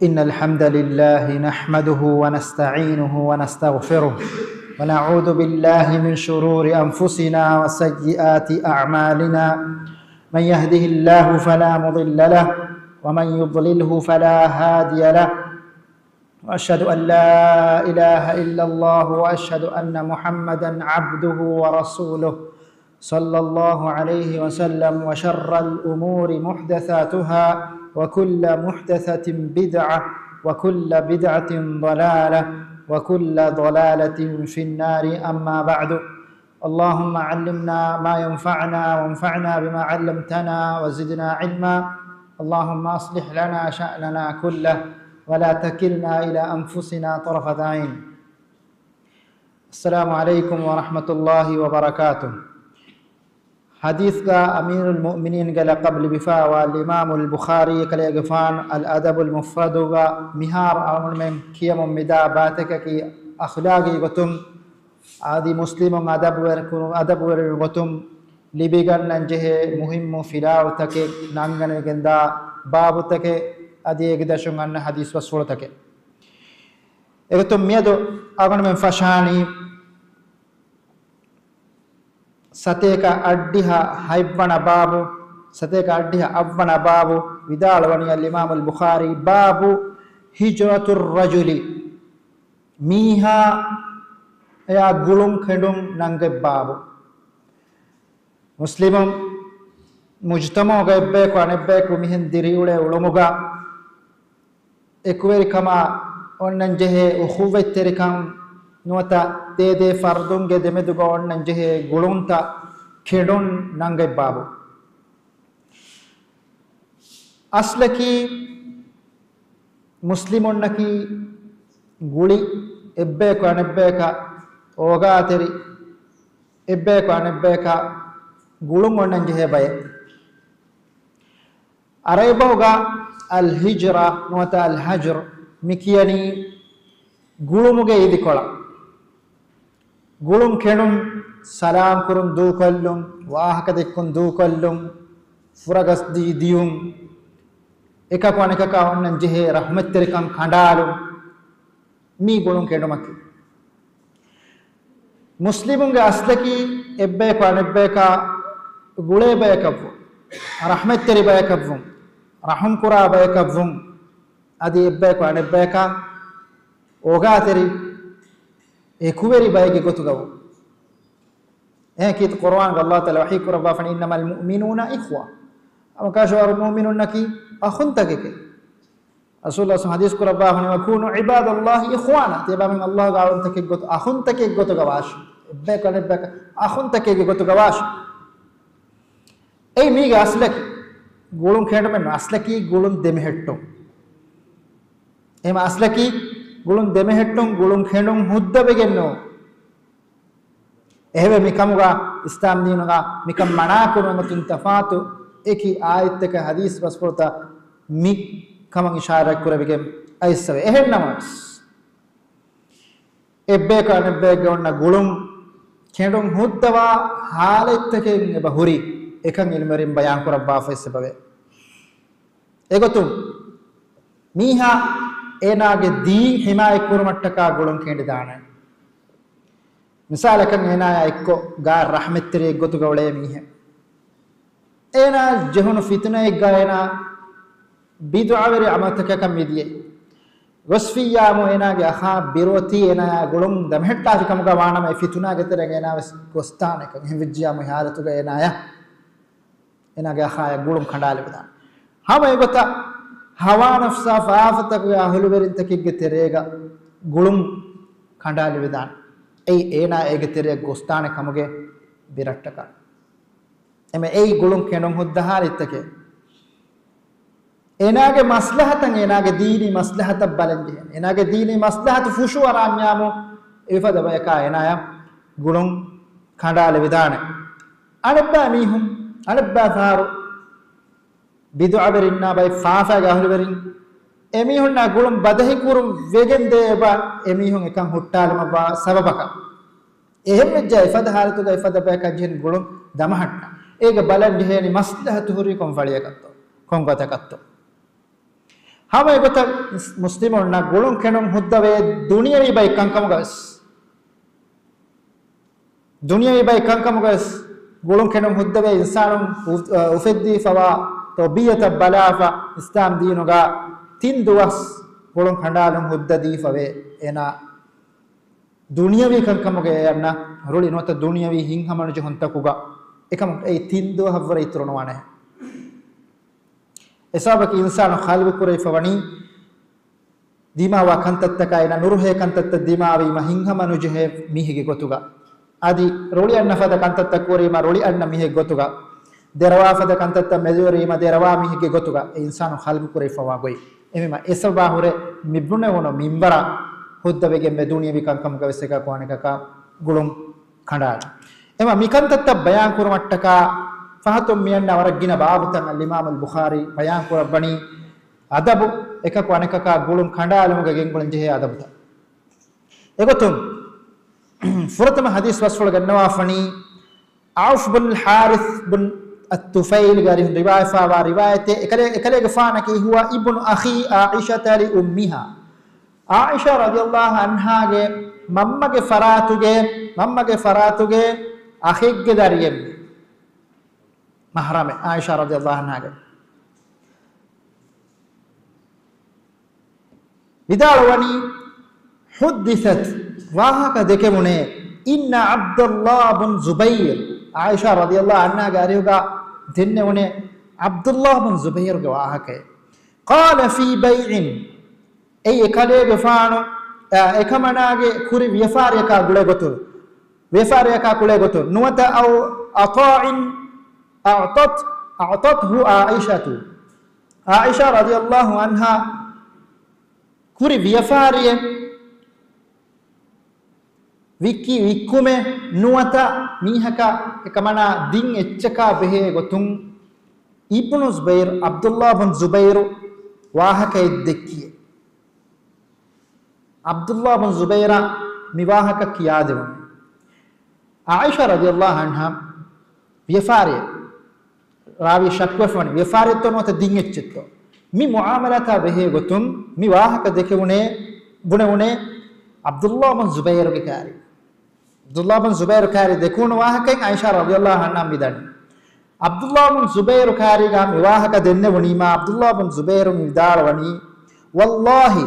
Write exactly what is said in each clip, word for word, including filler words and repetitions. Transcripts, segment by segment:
إن الحمد لله نحمده ونستعينه ونستغفره، ونعوذ بالله من شرور أنفسنا وسيئات أعمالنا. من يهده الله فلا مضل له، ومن يضلله فلا هادي له. وأشهد أن لا إله إلا الله، وأشهد أن محمدا عبده ورسوله، صلى الله عليه وسلم. وشر الأمور محدثاتها، وكل محدثة بدعة، وكل بدعة ضلالة، وكل ضلالة في النار. أما بعد، اللهم علمنا ما ينفعنا، وانفعنا بما علمتنا، وزدنا علما. اللهم أصلح لنا شأننا كله، ولا تكلنا إلى أنفسنا طرفة عين. السلام عليكم ورحمة الله وبركاته. ޙަދީޘްގަ އަމީރުލް މުއުމިނީންގެ ލަޤަބު ލިބިފައިވާ އިމާމުލް ބުޚާރީ ކަލޭގެފާނު އަލް އަދަބުލް މުފްރަދުގަ މިހާރު އަޅުގަނޑުމެން ކިޔަމުން މިދާ ބައިތަކަކީ އަޚްލާގީ ގޮތުން އަދި މުސްލިމުން އަދަބުވެރިކުރު-، އަދަބުވެރިވުމުގެ ގޮތުން ލިބިގަންނަން ޖެހޭ މުހިއްމު ފިލާވަޅުތަކެއް ނަންގަނެގެންދާ ބާބުތަކެއް، އަދި އޭގެ ދަށުން އަންނަ ޙަދީޘް ބަސްފުޅުތަކެއް. އެގޮތުން މިއަދު އަޅުގަނޑުމެން ފަށާނީ ސަތޭކަ އަށްޑިހަ ހަތްވަނަ ބާބު، ސަތޭކަ އަށްޑިހަ އަށްވަނަ ބާބު ވިދާޅުވަނީ އަލް އިމާމުލް ބުޚާރީ، ބާބު ހިޖްރަތުއް ރަޖުލި، މީހާ އެޔާ ގުޅުން ކެނޑުން ނަންގެ ބާބު. މުސްލިމު މުޖްތަމަޢުގަ އެއްބަޔަކު އަނެއްބަޔަކު މިހެން ދިރިއުޅޭ އުޅުމުގަ އެކުވެރިކަމާ އޮންނަން ޖެހޭ އުޚުއްވަތްތެރިކަން ނުވަތަ ދޭދޭ ފަރުދުންގެ ދެމެދުގަ އޮންނަން ޖެހޭ ގުޅުންތައް ކެނޑުން ނަންގަތް ބާބު. އަސްލަކީ މުސްލިމުންނަކީ ގުޅި އެއްބަޔަކު އަނެއްބަޔަކަށް އޯގާތެރި، އެއްބަޔަކު އަނެއްބަޔަކަށް ގުޅުން އޮންނަން ޖެހޭ ބައެއް. ޢަރަބިބަހުގަ އަލް ހިޖްރާ ނުވަތަ އަލް ހަޖްރު މި ކިޔަނީ ގުޅުމުގެ އިދިކޮޅަށް. ގުޅުން ކެނޑުން، ސަލާމް ކުރުން ދޫކޮށްލުން، ވާހަކަ ދެއްކުން ދޫކޮށްލުން، ފުރަގަސް ދީ ދިޔުން، އެކަކު އަނެކަކާ އޮންނަން ޖެހޭ ރަޙްމަތްތެރިކަން ކަނޑާލުން، މީ ގުޅުން ކެނޑުމަކީ. މުސްލިމުންގެ އަސްލަކީ އެއްބަޔަކު އަނެއްބަޔަކާ ގުޅޭ ބަޔަކަށްވުން، ރަޙްމަތްތެރި ބަޔަކަށްވުން، ރަޙުމްކުރާ ބަޔަކަށްވުން، އަދި އެއްބަޔަކު އަނެއްބަޔަކާ އޯގާތެރި އެކުވެރި ބައެއްގެ ގޮތުގަ ވުން. އެހެން ކީރިތި ޤުރުއާންގަ ﷲ ތަޢާލާ ވަޙީ ކުރައްވާފަނީ، إنما المؤمنون إخوة. ހަމަކަށަވަރުން މުއުމިނުންނަކީ އަޚުންތަކެކޭ. ރަސޫލު ޙަދީޘް ކުރައްވާފަނީ، وكونوا عباد الله إخوانا. ތިޔަބައިމީހުން ﷲގެ އަޅުންތަކެއް ގޮތު، އަޚުންތަކެއް ގޮތުގަ ވާށި. އެއްބަޔަކު އަނެއްބަޔަކަށް އަޚުންތަކެއްގެ ގޮތުގަ ވާށި. އެއީ މީގެ އަސްލަކީ. ގުޅުން ކެނޑުމެއް ނޫން. އަސްލަކީ ގުޅުން ދެމެހެއްޓުން. އެހެން އަސްލަކީ ގުޅުން ދެމެހެއްޓުން، ގުޅުން ކެނޑުން ހުއްދަވެގެން ނޫން. އެހެންވެ، މިކަމުގަ އިސްލާމް ދީނުގަ މިކަން މަނާކުރުމުގެ ގޮތުން ތަފާތު އެކި އާޔަތްތަކެއް ޙަދީޘް ބަސްފުޅުތައް މި ކަމަށް އިޝާރާތް ކުރެވިގެން އައިސްފަވޭ. އެހެންނަމަވެސް، އެއްބަޔަކު އަނެއްބަޔެއްގެ އޮންނަ ގުޅުން ކެނޑުން ހުއްދަވާ ޙާލަތްތަކެއް އެބަ ހުރީ، އެކަން ޢިލްމުވެރިން ބަޔާން ކުރައްވާފަ އެއްސެބަވޭ. އެގޮތުން، މީހާ އޭނާގެ ދީން ޙިމާޔަތް ކުރުމަށްޓަކާ ގުޅުން ކެނޑިދާނެ. މިސާލަކަށް، އޭނާޔާ އެއްކޮށް ގާތް ރަޙްމަތްތެރިއެއް ގޮތުގަ އުޅޭ މީހެއް. އޭނާ ޖެހުނު ފިތުނައެއްގަ އޭނާ ބިދުޢަވެރި ޢަމަލުތަކަކަށް މިދިޔައީ. ގޮސްފިއްޔާމު އޭނާގެ އަޚާ ބިރުއޮތީ އޭނާޔާ ގުޅުން ދަމެހެއްޓާފި ކަމުގަ ވާނަމަ، އެ ފިތުނާގެ ތެރެއަށް އޭނާ ވެސް ގޮސްދާނެކަން. އެހެން ވެއްޖިއްޔާމު އެ ޙާލަތުގަ އޭނާޔަށް، އޭނާގެ އަޚާޔަށް ގުޅުން ކަނޑާލެވިދާނެ. ހަމަ އެގޮތަށް ހަވާ ނަފްސާ ފާފަތަކުގެ އަހުލުވެރިންތަކެއްގެ ތެރޭގަ ގުޅުން ކަނޑާލެވިދާނެ. އެއީ އޭނާ އޭގެ ތެރެއަށް ގޮސްދާނެ ކަމުގެ ބިރަށްޓަކާ. އެމެ އެއީ ގުޅުން ކެނޑުން ހުއްދަ ޙާލަތްތަކެއް. އޭނާގެ މަސްލަހަތަށް، އޭނާގެ ދީނީ މަސްލަހަތަށް ބަލަން ޖެހޭނެ. އޭނާގެ ދީނީ މަސްލަހަތު ފުށުއަރާންޏާމު، އެފަދަ ބަޔަކާ އޭނާޔަށް ގުޅުން ކަނޑާލެވިދާނެ. އަނެއްބައި މީހުން، އަނެއްބައި ފަހަރު ބިދުޢަވެރިންނާ ބައެއް ފާފައިގެ އަހުލުވެރިން އެމީހުންނާ ގުޅުން ބަދަހިކުރުން ވެގެން ދޭ އެބަ އެމީހުން އެކަން ހުއްޓާލުމަށްވާ ސަބަބަކަށް. އެހެންވެއްޖެ އެފަދަ ޙާލަތުގަ އެފަދަ ބަޔަކަށް ޖެހެނީ ގުޅުން ދަމަހައްޓަން. އޭގެ ބަލަން ޖެހޭނީ މަސްލަހަތު ހުރީ ކޮން ފަޅިއަކަށްތޯ، ކޮން ގޮތަކަށްތޯ. ހަމަ އެގޮތަށް މުސްލިމުންނަށް ގުޅުން ކެނޑުން ހުއްދަވޭ ދުނިޔަވީ ބައެއް ކަންކަމުގަވެސް. ދުނިޔަވީ ބައެއް ކަންކަމުގަވެސް ގުޅުން ކެނޑުން ހުއްދަވޭ އިންސާނުން އު-، އުފެއްދީފަވާ ތަރުބިޔަތަށް ބަލާފަ، އިސްލާމް ދީނުގަ ތިން ދުވަސް ގުޅުން ކަނޑާލުން ހުއްދަ ދީފަވޭ. އޭނާ ދުނިޔަވީ ކަންކަމުގަ އެ އަންނަ ރުޅި ނުވަތަ ދުނިޔަވީ ހިތްހަމަނުޖެހުންތަކުގަ އެކަމަކު އެއީ ތިން ދުވަހަށްވުރެ އިތުރު ނުވާނެ. އެސަބަބަކީ އިންސާނު ޚަލްޤުކުރެވިފަވަނީ ދިމާވާ ކަންތައްތަކާ އޭނާ ނުރުހޭ ކަންތައްތައް ދިމާވީމަ ހިތްހަމަނުޖެހޭ މީހެއްގެ ގޮތުގަ. އަދި ރުޅިއަންނަ ފަދަ ކަންތައްތައް ކުރީމަ ރުޅިއަންނަ މީހެއް ގޮތުގަ. ދެރަވާ ފަދަ ކަންތައްތައް މެދުވެރީމަ ދެރަވާ މީހެއްގެ ގޮތުގަ އެ އިންސާނު ޚަލްޤުކުރެވިފަވާ ގޮތް. އެހެންވީމަ އެސަބަބާ ހުރެ މި ބުނެވުނު މިންވަރާ ހުއްދަވެގެންވެ ދުނިޔަވީ ކަންކަމުގަވެސް އެކަކު އަނެކަކާ ގުޅުން ކަނޑާލުން. އެމަ މިކަންތައްތައް ބަޔާން ކުރުމަށްޓަކާ ފަހަތުން މިއަންނަ ވަރަށް ގިނަ ބާބުތައް އަލްއިމާމު އަލްބުޚާރީ ބަޔާން ކުރައްވަނީ އަދަބު، އެކަކު އަނެކަކާ ގުޅުން ކަނޑާލުމުގަ ގެންގުޅެން ޖެހޭ އަދަބުތައް. އެގޮތުން ފުރަތަމަ ޙަދީޘް ބަސްފުޅު ގަންނަވާފަނީ ޢައުފް ބުން ޙާރިޘް ބުން އައްޠުފައިލްގެ އަރިހުން ރިވާޔަތްވާ ރިވާޔަތެއް، އެކަލޭ-، އެކަލޭގެފާނަކީ ހުވަ އިބްނު އަޚީ ޢާއިޝަތަ ލި އުއްމިހާ. ޢާއިޝާ ރަޟިޔަﷲ ޢަންހާގެ މަންމަގެ ފަރާތުގެ، މަންމަގެ ފަރާތުގެ އަޚެއްގެ ދަރިއެއް. މަޙްރަމެއް ޢާއިޝާ ރަޟިޔަﷲ ޢަންހާގެ. ވިދާޅުވަނީ، ޙުއްދިޘަތް، ވާހަކަ ދެކެވުނޭ، އިންނަ ޢަބްދަﷲ ބުން ޒުބައިރު، ޢާއިޝާ ރަޟިޔަﷲ ޢަންހާގެ އަރިހުގަ ދެންނެވުނޭ ޢަބްދުﷲ ބުން ޒުބައިރުގެ ވާހަކައެއް. ޤާލަ ފީ ބައިޢިން، އެއީ އެކަލޭގެފާނު، އާ، އެކަމަނާގެ ކުރި ވިޔަފާރިއަކާ ގުޅޭ ގޮތުން، ވިޔަފާރިއަކާ ގުޅޭ ގޮތުން، ނުވަތަ އައު ޢަޠާޢިން އަޢްޠަތް، އަޢްޠަތްހު ޢާއިޝަތު، ޢާއިޝާ ރަޟިޔަﷲ ޢަންހާ ކުރި ވިޔަފާރިއެއް، ވިއްކި ވިއްކުމެއް ނުވަތަ މީހަކަށް އެކަމަނާ ދިން އެއްޗަކާ ބެހޭ ގޮތުން އިބްނު ޒުބައިރު، ޢަބްދުﷲ ބުން ޒުބައިރު ވާހަކައެއް ދެއްކިއެވެ. ޢަބްދުﷲ ބުން ޒުބައިރަށް މި ވާހަކަ ކިޔާދެވުނު. ޢާއިޝާ ރަޟިޔަﷲ ޢަންހާ ވިޔަފާރިއެއް، ރާވީ ޝައްކުވެފަވަނީ ވިޔަފާރިއެއްތޯ ނުވަތަ ދިން އެއްޗެއްތޯ؟ މި މުޢާމަލާތާ ބެހޭ ގޮތުން މި ވާހަކަ ދެކެވުނޭ، ބުނެވުނޭ ޢަބްދުﷲ ބުން ޒުބައިރުގެ ކާރި. ޢަބްދުﷲ ބުން ޒުބައިރު ކާރި ދެކުނު ވާހަކައިން ޢާއިޝާ ރަޟިޔަﷲ ޢަންހާ މިދަނީ. ޢަބްދުﷲ ބުން ޒުބައިރު ކާރީގަ މި ވާހަކަ ދެންނެވުނީމާ، ޢަބްދުﷲ ބުން ޒުބައިރު މި ވިދާޅުވަނީ، ވައްލާހި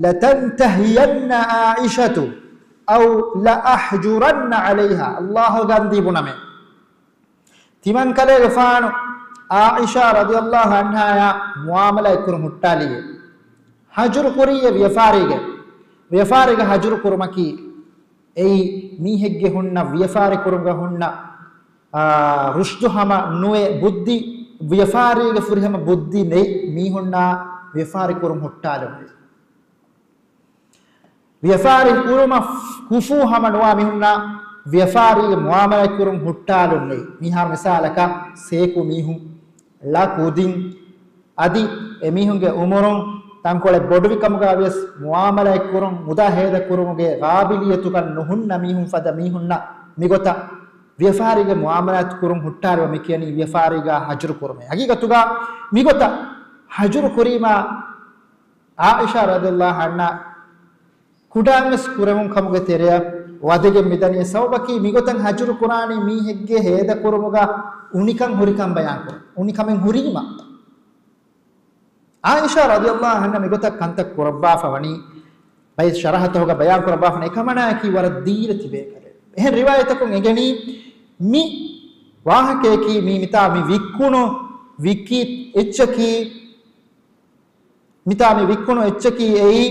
ލަތަންތަހިޔަންނަ ޢާއިޝަތު އައު ލައަހްޖުރަންނަ ޢަލައިހާ. ﷲ ގަންދީ ބުނަމޭ. ތިމަންކަލޭގެފާނު ޢާއިޝާ ރަޟިޔަﷲ ޢަންހާޔާ މުޢާމަލާތް ކުރުން ހުއްޓާލީއޭ. ހަޖުރު ކުރީއޭ ވިޔަފާރީގެ. ވިޔަފާރީގަ ހަޖުރު ކުރުމަކީ އެއީ މީހެއްގެ ހުންނަ ވިޔަފާރި ކުރުމުގަ ހުންނަ، އާ، ރުޝްދު ހަމަ ނުވެ ބުއްދި، ވިޔަފާރީގެ ފުރިހަމަ ބުއްދި ނެތް މީހުންނާ ވިޔަފާރި ކުރުން ހުއްޓާލުން. ވިޔަފާރި ކުރުމަށް ކުފޫ ހަމަ ނުވާ މީހުންނާ ވިޔަފާރީގެ މުޢާމަލާތް ކުރުން ހުއްޓާލުން ނެތް. މިހާރު މިސާލަކަށް ސޭކު މީހުން، ޅަ ކުދިން، އަދި އެމީހުންގެ އުމުރުން ތަންކޮޅެއް ބޮޑުވިކަމުގަ ވިޔަސް މުޢާމަލާތް ކުރުން މުދާ ހޭދަ ކުރުމުގެ ގާބިލިއްޔަތުކަން ނުހުންނަ މީހުން ފަދަ މީހުންނަށް މިގޮތަށް ވިޔަފާރީގެ މުޢާމަލާތު ކުރުން ހުއްޓާލުމަށް މި ކިޔަނީ ވިޔަފާރީގަ ހަޖުރު ކުރުމޭ. ހަގީގަތުގަ މިގޮތަށް ހަޖުރު ކުރީމާ ޢާއިޝާ ރަޟިޔަﷲ ޢަންހާ ކުޑަންވެސް ކުރެވުން ކަމުގެ ތެރެއަށް ވަދެގެން މިދަނީ. ސަބަބަކީ މިގޮތަށް ހަޖުރު ކުރާނީ މީހެއްގެ ހޭދަ ކުރުމުގަ އުނިކަން ހުރިކަން ބަޔާން ކުރަން. އުނިކަމެއް ހުރީމަ. ޢާއިޝާ ރަޟިޔަﷲ ޢަންހާ މިގޮތަށް ކަންތައް ކުރައްވާފަ ވަނީ، ބައެއް ޝަރަޙަތަކުގަ ބަޔާން ކުރައްވާފަން އެކަމަނާއަކީ ވަރަށް ދީރަ ތިބޭ ކަލެއް. އެހެން ރިވާޔަތަކުން އެނގެނީ މި ވާހަކަޔަކީ މި މިތާ މި ވިއްކުނު ވިއްކި އެއްޗަކީ، މިތާ މި ވިއްކުނު އެއްޗަކީ އެއީ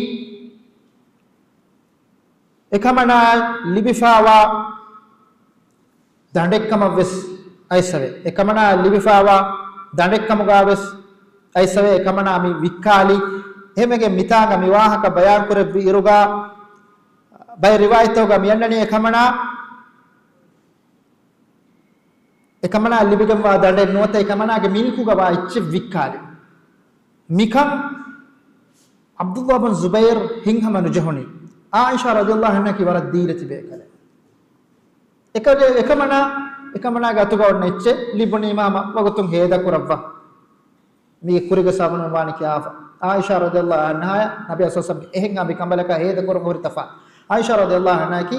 އެކަމަނާއަށް ލިބިފާވާ ދަނޑެއްކަމަށްވެސް އައިސްއެވެ. އެކަމަނާއަށް ލިބިފާވާ ދަނޑެއްކަމުގަވެސް އައިސްއެވެ. އެކަމަނާ މި ވިއްކާލި. އެހެމެގެ މިތާގަ މި ވާހަކަ ބަޔާންކުރެއްވި އިރުގަ ބައެއް ރިވާޔަތްތަކުގަ މިއަންނަނީ އެކަމަނާ އެކަމަނާ ލިބިގެންވާ ދަނޑެއް ނުވަތަ އެކަމަނާގެ މިލްކުގަވާ އެއްޗެއް ވިއްކާލި. މިކަން ޢަބްދުﷲ ބިން ޒުބައިރު ހިތްހަމަ ނުޖެހުނީ. ޢާއިޝާ ރަޟިޔަﷲ ޢަންހާއަކީ ވަރަށް ދީރަ ތިބޭ ކަލެއް. އެކަލޭ، އެކަމަނާ، އެކަމަނާގެ އަތުގަ އޮންނަ އެއްޗެއް ލިބުނީމާ ވަގުތުން ހޭދަ ކުރައްވާ. މީގެ ކުރީގެ ސަބަބުން ވާނީ ކިޔާފަ. ޢާއިޝާ ރަޟިޔަﷲ ޢަންހާ ނަބީ ޞައްލަﷲ ޢަލައިހި ވަސައްލަމްގެ އެހެން އަނބިކަނބަލަކާ ހޭދަކުރަން ހުރި ތަފާތު. ޢާއިޝާ ރަޟިޔަﷲ ޢަންހާއަކީ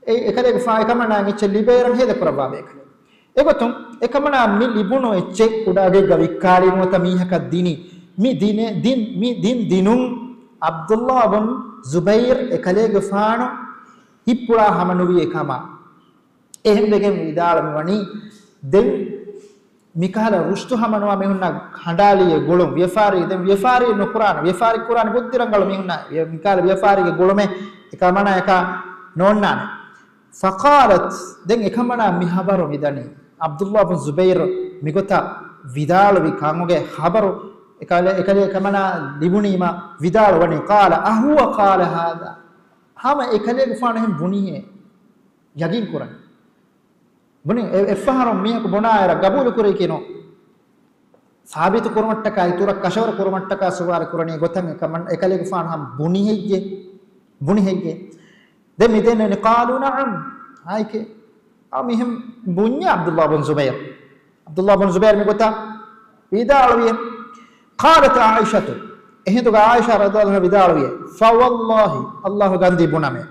އެ އެކަލޭގެފާނު އެކަމަނާއަށް އެއްޗެއް ލިބޭއިރަށް ހޭދަކުރައްވާ ބޭކަލެއް. އެގޮތުން އެކަމަނާ މި ލިބުނު އެއްޗެއް ކުޑަ ގައެއްގަ ވިއްކާލީ ނުވަތަ މީހަކަށް ދިނީ. މި ދިނެ-، ދިން-، މި ދިން ދިނުން ޢަބްދުﷲ ބުން ޒުބައިރު އެކަލޭގެފާނު ހިތްޕުޅާ ހަމަނުވި އެކަމާ. އެހެންވެގެން ވިދާޅުވި ވަނީ، ދެން މިކަހަލަ ރުޝްދު ހަމަނުވާ މީހުންނަށް ކަނޑާލީ އެ ގުޅުން ވިޔަފާރި، ދެން ވިޔަފާރި ނުކުރާނެ، ވިޔަފާރި ކުރާނެ ބުއްދިރަނގަޅު މީހުންނަށް، ވިޔަ-، މިކަހަލަ ވިޔަފާރީގެ ގުޅުމެއް އެކަމަނާއަކާ ނޯންނާނެ. ފަޤާލަތް، ދެން އެކަމަނާ މި ހަބަރު މިދަނީ، ޢަބްދުﷲ ބުން ޒުބައިރު މިގޮތަށް ވިދާޅުވި ކަމުގެ ހަބަރު އެކަލޭ، އެކަލޭ އެކަމަނާ ލިބުނީމަ ވިދާޅުވަނީ، ޤާލަ އަހުވަ ޤާލަ ހާޛާ، ހަމަ އެކަލޭގެފާނު އެހެން ބުނީހޭ. ޔަގީން ކުރަން. ބުނި، އެ-، އެއްފަހަރު މީހަކު ބުނާއިރަށް ގަބޫލު ކުރީކީ ނޫން. ސާބިތު ކުރުމަށްޓަކާ، އިތުރަށް ކަށަވަރު ކުރުމަށްޓަކާ ސުވާރި ކުރަނީ ގޮތަށް އެކަމަން-، އެކަލޭގެފާނު ހަމަ ބުނި ހެއްޔޭ؟ ބުނި ހެއްޔޭ؟ ދެން މިދެންނެވި ޤާލޫ ނަޢަމް. އާއެކޭ. އާ މިހެން ބުންޏޭ ޢަބްދުﷲ ބުން ޒުބައިރު. ޢަބްދުﷲ ބުން ޒުބައިރު މިގޮތަށް ވިދާޅުވި. ޤާލަތް ޢާއިޝަތު. އެހިނދުގަ ޢާއިޝާ ރަޟިޔަﷲ ޢަންހާ ވިދާޅުވި. ފަވައްލާހި، ﷲ ގަންދީ ބުނަމޭ.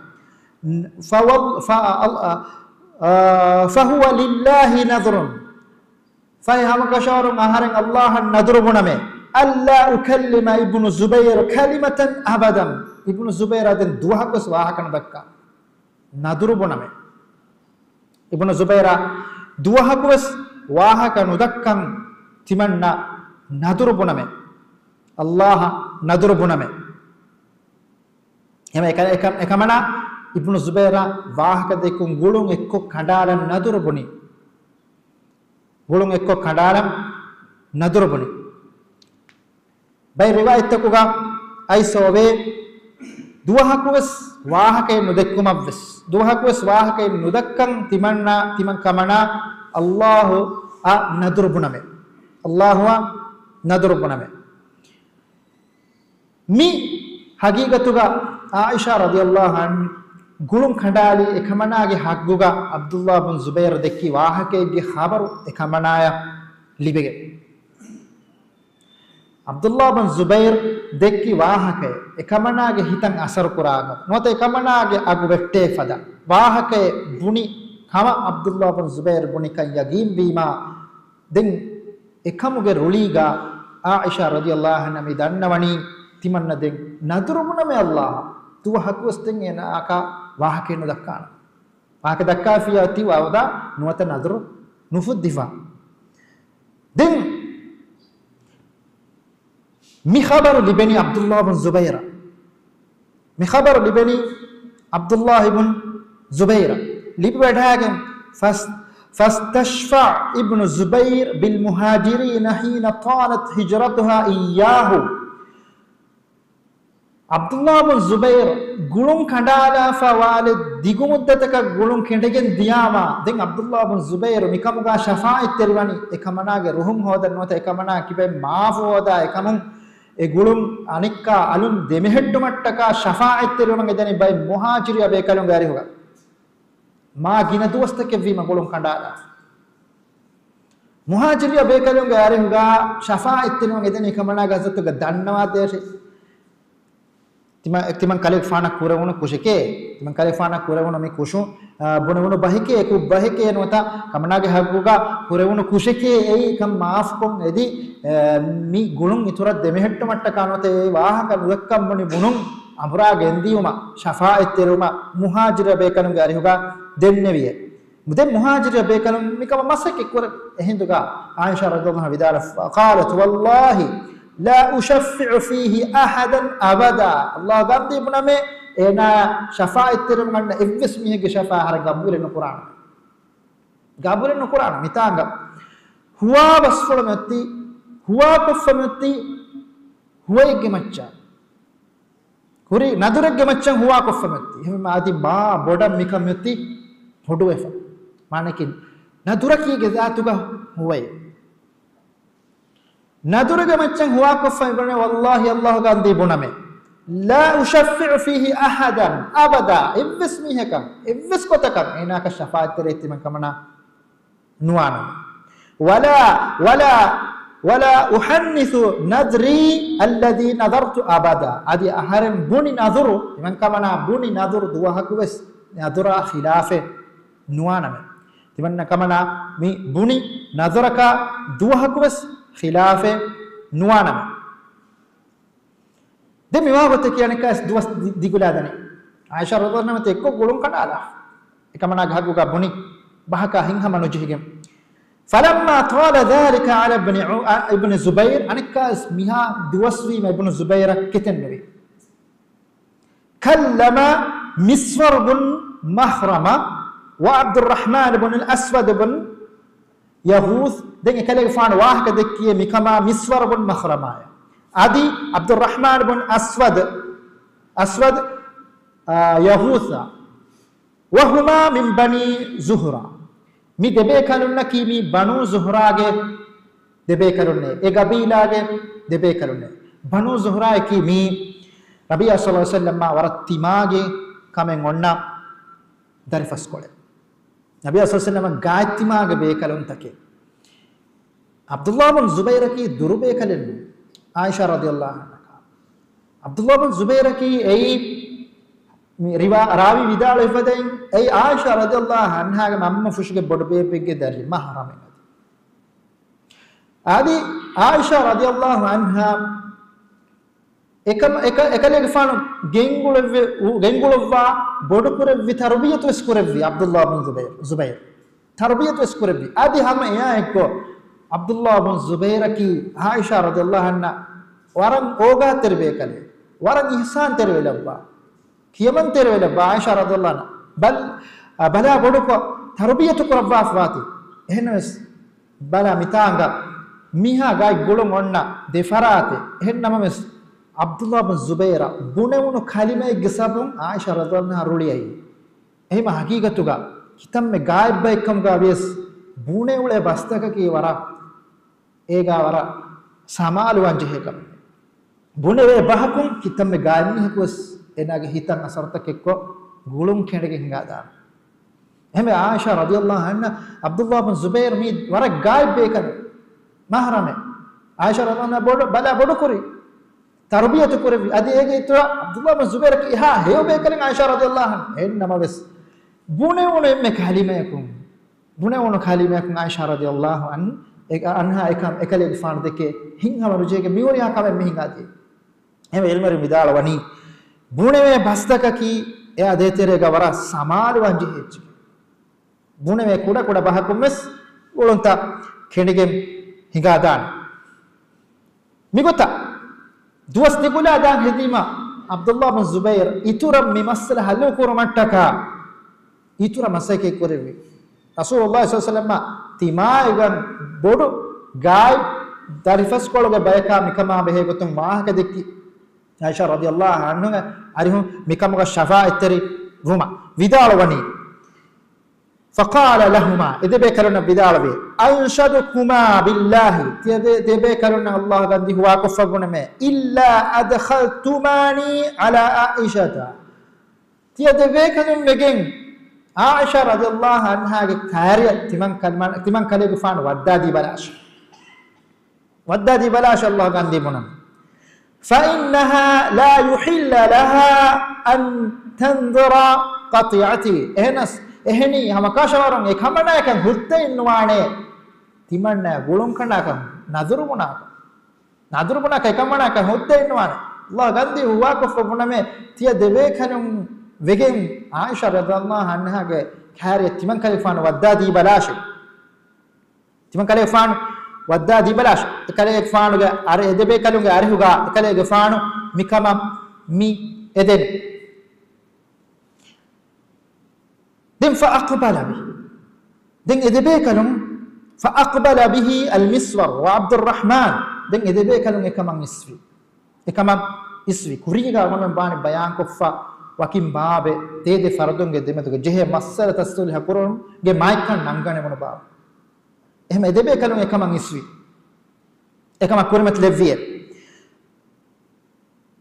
ފަވައް-، ފަ-، އަލް-، އަ، އަ، ފަހުވަ ލިއްލާހި ނަޛުރުން. ފަހެ ހަމަކަށަވަރުން އަހަރެން ﷲ އަށް ނަޛުރު ބުނަމޭ. އައްލާ އުކައްލިމަ އިބްނު ޒުބައިރު ކަލިމަތަން އަބަދަން. އިބްނު ޒުބައިރާ ދެން ދުވަހަކުވެސް ވާހަކަ ނުދައްކާ. ނަޛުރު ބުނަމޭ. އިބްނު ޒުބައިރާ ދުވަހަކުވެސް ވާހަކަ ނުދައްކަން ތިމަންނަ ނަޛުރު ބުނަމޭ. ﷲ އަށް ނަޛުރު ބުނަމޭ. އެހެން އެކަ-، އެކަ-، އެކަމަނާ އިބްނު ޒުބައިރާ ވާހަކަ ދެއްކުން ގުޅުން އެއްކޮށް ކަނޑާލަން ނަޛުރު ބުނި. ގުޅުން އެއްކޮށް ކަނޑާލަން ނަޛުރު ބުނި. ބައެއް ރިވާޔަތްތަކުގަ އައިސް އޮވޭ، ދުވަހަކުވެސް ވާހަކައެއް ނުދެއްކުމަށްވެސް، ދުވަހަކުވެސް ވާހަކައެއް ނުދައްކަން ތިމަންނަ، ތިމަން ކަމަނާ ﷲ އަށް ނަޛުރު ބުނަމޭ. ﷲ އަށް ނަޛުރު ބުނަމޭ. މި ހަގީގަތުގަ ޢާއިޝާ ރަޟިޔަﷲ ޢަންހާ ގުޅުން ކަނޑާލީ އެކަމަނާގެ ޙައްޤުގަ ޢަބްދުﷲ ބުން ޒުބައިރު ދެއްކި ވާހަކައެއްގެ ޚަބަރު އެކަމަނާޔަށް ލިބެގެން. ޢަބްދުﷲ ބުން ޒުބައިރު ދެއްކި ވާހަކައެއް އެކަމަނާގެ ހިތަށް އަސަރު ކުރާ ގޮތް ނުވަތަ އެކަމަނާގެ އަގު ވެއްޓޭ ފަދަ ވާހަކައެއް ބުނި ކަމަށް ޢަބްދުﷲ ބުން ޒުބައިރު ބުނިކަން ޔަގީންވީމާ، ދެން އެކަމުގެ ރުޅީގަ ޢާއިޝާ ރަޟިޔަﷲ ޢަންހާ މި ދަންނަވަނީ ތިމަންނަ ދެން ނަޛުރު ބުނަމޭ ﷲ އަށް. ދުވަހަކުވެސް ދެން އޭނާއަކާ ވާހަކައެއް ނުދައްކާނަން. ވާހަކަ ދައްކާފިއްޔާ ތި ވައުދާ ނުވަތަ ނަޛުރު ނުފުއްދިފަ. ދެން މި ޚަބަރު ލިބެނީ ޢަބްދުﷲ ބުން ޒުބައިރަށް. މި ޚަބަރު ލިބެނީ ޢަބްދުﷲ ބުން ޒުބައިރަށް. ލިބިވަޑައިގެން ފަސް-، فاستشفع ابن الزبير بالمهاجرين حين طالت هجرتها إياه. ޢަބްދުﷲ ބުން ޒުބައިރު ގުޅުން ކަނޑާލާފަ ވާލެ ދިގު މުއްދަތަކަށް ގުޅުން ކެނޑިގެން ދިޔާމާ، ދެން ޢަބްދުﷲ ބުން ޒުބައިރު މިކަމުގަ ޝަފާޢަތްތެރިވަނީ، އެކަމަނާގެ ރުހުން ހޯދަން ނުވަތަ އެކަމަނާ ކިބައިން މާފު ހޯދާ އެކަމުން އެ ގުޅުން އަނެއްކާ އަލުން ދެމެހެއްޓުމަށްޓަކާ ޝަފާޢަތްތެރިވަމުން އެދެނީ ބައެއް މުހާޖިރިއަށް ބޭކަލުންގެ އަރިހުގަ. މާ ގިނަ ދުވަސްތަކެއްވީމަ ގުޅުން ކަނޑާލާފަ. މުހާޖިރިއަށް ބޭކަލުންގެ އަރިހުގަ ޝަފާޢަތްތެރިވަން އެދެނީ އެކަމަނާގެ ޙަޟްރަތުގަ ދަންނަވާދޭށޭ. ތިމަ-، ތިމަން ކަލޭގެފާނަށް ކުރެވުނު ކުށެކޭ، ތިމަން ކަލޭގެފާނަށް ކުރެވުނު މި ކުށު، އާ، ބުނެވުނު ބަހެކޭ، އެކު ބަހެކޭ ނުވަތަ ކަމަނާގެ ޙައްޤުގަ ކުރެވުނު ކުށެކޭ އެއީ ކަން މާފުކޮށް އެދި، އާ، މި ގުޅުން އިތުރަށް ދެމެހެއްޓުމަށްޓަކާ ނުވަތަ އެ ވާހަކަ ނުދައްކަން ބުނި ބުނުން އަނބުރާ ގެންދިޔުމަށް ޝަފާޢަތްތެރިވުމަށް މުހާޖިރު ބޭކަލުންގެ އަރިހުގަ ދެންނެވިއޭ. ދެން މުހާޖިރު ބޭކަލުން މިކަމަށް މަސައްކަތް ކުރޭ. އެހިނދުގަ ޢާއިޝާ ރަޟިޔަﷲ ޢަންހާ ވިދާޅުވި، قالت والله لا أشفع فيه أحدا أبدا. ﷲ ގަންދީ ބުނަމޭ، އޭނާ ޝަފާޢަތްތެރިވުމަށް އަންނަ އެއްވެސް މީހެއްގެ ޝަފާޢަތް އަހަރެން ގަބޫލެއް ނުކުރާނެ. ގަބޫލެއް ނުކުރާނެ. މިތާނގަ ހުވާ ބަސްފުޅު މެއޮތީ، ހުވާ ކޮށްފަ މެއޮތީ ހުވައެއްގެ މައްޗަށް. ހުރި ނަދުރެއްގެ މައްޗަށް ހުވާ ކޮށްފަ މެއޮތީ. އެހެންވީމާ އަދި މާ ބޮޑަށް މިކަން މެއޮތީ ބޮޑުވެފަ. މާނައަކީ ނަދުރަކީގެ ޒާތުގަ ހުވައެއް. ނަދުރުގެ މައްޗަށް ހުވާކޮށްފަ މިބުނޭ، ވައްލާހި ﷲ ގަންދީ ބުނަމޭ، لا أشفع فيه أحدا أبدا، އެއްވެސް މީހަކަށް، އެއްވެސް ގޮތަކަށް އޭނާއަކަށް ޝަފާޢަތްތެރިވެ ތިމަން ކަމަނާ ނުވާނަމޭ. ولا، ولا، ولا أحنث نذري الذي نذرت أبدا. އަދި އަހަރެން ބުނި ނަޒުރު، ތިމަން ކަމަނާ ބުނި ނަޒުރު ދުވަހަކުވެސް ނަޒުރާ ޚިލާފެއް ނުވާނަމޭ. ތިމަން ކަމަނާ މި ބުނި ނަޒުރަކާ ދުވަހަކުވެސް ޚިލާފެއް ނުވާނަމޭ. ދެން މިވާ ގޮތަކީ އަނެއްކާވެސް ދުވަސް ދި-، ދިގުލާދަނީ. އާއިޝާ ރަޟިޔަﷲ ޢަންހާ އެއްކޮށް ގުޅުން ކަނޑާލާ. އެކަމަނާގެ ހައްގުގަ ބުނި ބަހަކާ ހިތްހަމަ ނުޖެހިގެން. فلما طال ذلك على ابن ع-، ابن الزبير، އަނެއްކާވެސް މިހާ ދުވަސްވީމަ އިބްނު ޒުބައިރަށް ކެތެއްނުވި. كلم مسور بن مخرمة وعبد الرحمن بن الأسود بن ޔަޣޫޘް. ދެން އެކަލޭގެފާނު ވާހަކަ ދެއްކިޔޭ މިކަމާ މިސްވަރު ބުން މަޚްރަމާއަށް. އަދި ޢަބްދުއްރަޙްމާން ބުން އަސްވަދު، އަސްވަދު، އާ، ޔަޣޫޘާ. وهما من بني زهرة. މި ދެބޭކަލުންނަކީ މި ބަނޫ ޒުހްރާގެ ދެބޭކަލުންނޭ. އެ ގަބީލާގެ ދެބޭކަލުންނޭ. ބަނޫ ޒުހްރާއަކީ މީ ނަބިއްޔާ ޞައްލަﷲު ޢަލައިހި ވަސައްލަމާ ވަރަށް ތިމާގެ ކަމެއް އޮންނަ ދަރިފަސްކޮޅެއް. ނަބިއްޔާ ޞައްލަﷲު ޢަލައިހި ވަސައްލަމަ ގާތްތިމާގެ ބޭކަލުންތަކެއް. ޢަބްދުއްލާހު ބުން ޒުބައިރަކީ ދުރުބޭކަލެއް ނޫން. ޢާއިޝާ ރަޟިޔަﷲު ޢަންހާ. ޢަބްދުއްލާހު ބުން ޒުބައިރަކީ އެއީ މި ރިވާ-، ރާވީ ވިދާޅުވިފަދައިން އެއީ ޢާއިޝާ ރަޟިޔަﷲު ޢަންހާގެ މަންމަ ފުށުގެ ބޮޑުބޭބެއްގެ ދަރި މަޙްރަމެއް އަދި. އަދި ޢާއިޝާ ރަޟިޔަﷲު ޢަންހާ އެކަމަ-، އެކަ-، އެކަލޭގެފާނު ގެންގުޅެއްވި-، ގެންގުޅުއްވާ، ބޮޑުކުރެއްވި، ތަރުބިޔަތުވެސް ކުރެއްވި ޢަބްދުއްލާހު ބުން ޒުބައިރު، ޒުބައިރު. ތަރުބިޔަތުވެސް ކުރެއްވި. އަދި ހަމަ އެއާއެއްކޮށް، ޢަބްދުއްލާހު ބުން ޒުބައިރަކީ ޢާއިޝާ ރަޟިޔަﷲު ޢަންހާ ވަރަށް އޯގާތެރި ބޭކަލެއް، ވަރަށް އިޙްސާންތެރިވެލައްވާ، ކިޔަމަންތެރިވެލައްވާ ޢާއިޝާ ރަޟިޔަﷲު ޢަންހާ. ބަލް، އަ، ބަލާ ބޮޑުކޮށް ތަރުބިޔަތު ކުރައްވާފަވާތީ. އެހެންނަމަވެސް، ބަލާ މިތާނގަ މިހާ ގާތް ގުޅުން އޮންނަ ދެ ފަރާތެއް. އެހެން ނަމަވެސް، ޢަބްދުއްލާހު ބުން ޒުބައިރަށް ބުނެވުނު ކަލިމައެއްގެ ސަބަބުން ޢާއިޝާ ރަޟިޔަﷲު ޢަންހާ ރުޅިއައީ. އެހެންމަ ހަގީގަތުގަ ކިތަންމެ ގާތް ބައެއްކަމުގަ ވިޔަސް ބުނެ އުޅޭ ބަސްތަކަކީ ވަރަށް އޭގާ ވަރަށް ސަމާލުވާން ޖެހޭ ކަމެއް. ބުނެވޭ ބަހަކުން ކިތަންމެ ގާތް މީހަކުވެސް އޭނާގެ ހިތަށް އަސަރުތަކެއްކޮށް ގުޅުން ކެނޑިގެން ހިނގާދާނެ. އެހެންވެ ޢާއިޝާ ރަޟިޔަﷲު ޢަންހާ ޢަބްދުއްލާހު ބުން ޒުބައިރު މީ ވަރަށް ގާތް ބޭކަލެއް، މަޙްރަމެއް. ޢާއިޝާ ރަޟިޔަﷲު ޢަންހާ ބޮޑު-، ބަލާ ބޮޑުކުރި، ތަރުބިޔަތު ކުރެއްވި. އަދި އޭގެ އިތުރަށް ޢަބްދުއްލާހު ބުން ޒުބައިރަކީ އެހާ ހެޔޮ ބޭކަލެއް ޢާއިޝާ ރަޟިޔަﷲު ޢަންހާ. އެހެން ނަމަވެސް، ބުނެވުނު އެންމެ ކަލިމަޔަކުން، ބުނެވުނު ކަލިމަޔަކުން ޢާއިޝާ ރަޟިޔަﷲު ޢަން-، އެ-، ޢަންހާ އެކަ-، އެކަލޭގެފާނު ދެކެ ހިތްހަމަ ނުޖެހިގެން މިހުރިހާ ކަމެއް މި ހިނގާދިޔަ. އެހެންވެ ޢިލްމުވެރިން ވިދާޅުވަނީ، ބުނެވޭ ބަސްތަކަކީ އެއާ ދޭތެރޭގަ ވަރަށް ސަމާލުވާން ޖެހޭ އެއްޗެކޭ. ބުނެވޭ ކުޑަކުޑަ ބަހަކުން ވެސް ގުޅުންތައް ކެނޑިގެން ހިނގާދާނެ. މިގޮތަށް ދުވަސް ދިގުލާ ދާން ހެދީމަ، ޢަބްދުއްލާހު ބުން ޒުބައިރު އިތުރަށް މި މައްސަލަ ޙައްލު ކުރުމަށްޓަކާ އިތުރަށް މަސައްކަތް ކުރެއްވި. ރަސޫލުﷲ ޞައްލަﷲު ޢަލައިހި ވަސައްލަމަށް ތިމާއިގަން ބޮޑު ގާތް ދަރިފަސްކޮޅުގެ ބަޔަކާ މިކަމާ ބެހޭ ގޮތުން ވާހަކަ ދެއްކި ޢާއިޝާ ރަޟިޔަﷲު ޢަންހާ އަރިހުން މިކަމުގަ ޝަފާޢަތްތެރި ވުމަށް ވިދާޅުވަނީ. فقال لهما، އެ ދެބޭކަލުންނަށް ވިދާޅުވި، أنشدكما بالله، ތިޔަ ދެ-، ދެބޭކަލުންނަށް ﷲ ގަންދީ ހުވާކޮށްފަ ބުނަމޭ، إلا أدخلتماني على عائشة، ތިޔަ ދެބޭކަލުން ވެގެން ޢާއިޝާ ރަޟިޔަﷲު ޢަންހާގެ ކާރިއަށް ތިމަން ކަލް-، ތިމަން ކަލޭގެފާނު ވައްދާދީ ބަލާށޭ. ވައްދާދީ ބަލާށޭ ﷲ ގަންދީ ބުނަން. فإنها لا يحل لها أن تنذر قطيعتي. އެހެނަސް، އެހެނީ ހަމަކާށަވަރުން އެކަމަނާއަކަށް ހުއްދައެއް ނުވާނެ ތިމަންނަ ގުޅުން ކަނޑާކަށް ނަޒުރު ބުނާކަށް. ނަޒުރު ބުނާކަށް އެކަމަނާއަކަށް ހުއްދައެއް ނުވާނެ. ﷲ ގަންދީ ހުވާކޮށްފަ ބުނަމޭ، ތިޔަ ދެބޭކަލުން ވެގެން ޢާއިޝާ ރަޟިޔަﷲު ޢަންހާގެ ކާރިއަށް ތިމަން ކަލޭގެފާނު ވައްދާދީ ބަލާށޭ. ތިމަން ކަލޭގެފާނު ވައްދާދީ ބަލާށޭ. އެކަލޭގެފާނުގެ އަރަ-، އެ ދެބޭކަލުންގެ އަރިހުގަ އެކަލޭގެފާނު މިކަމަށް މި އެދެނީ. ދެން فأقبل به. ދެން އެ ދެބޭކަލުން، فأقبل به المسور وعبد الرحمن. ދެން އެ ދެބޭކަލުން އެކަމަށް އިސްވި. އެކަމަށް އިސްވި. ކުރީގަ އަޅުގަނޑުމެން ބާނެ ބަޔާންކޮށްފަ ވަކިން ބާބެއް ތޭދެ ފަރުދުންގެ ދެމެދުގަ ޖެހޭ މައްސަލަތައް ޞުލްޙަ ކުރުމުގެ މާތްކަން ނަންގަނެވުނު ބާބެއް. އެހެން އެ ދެބޭކަލުން އެކަމަށް އިސްވި. އެކަމަށް ކުރިމަތިލެއްވިއޭ.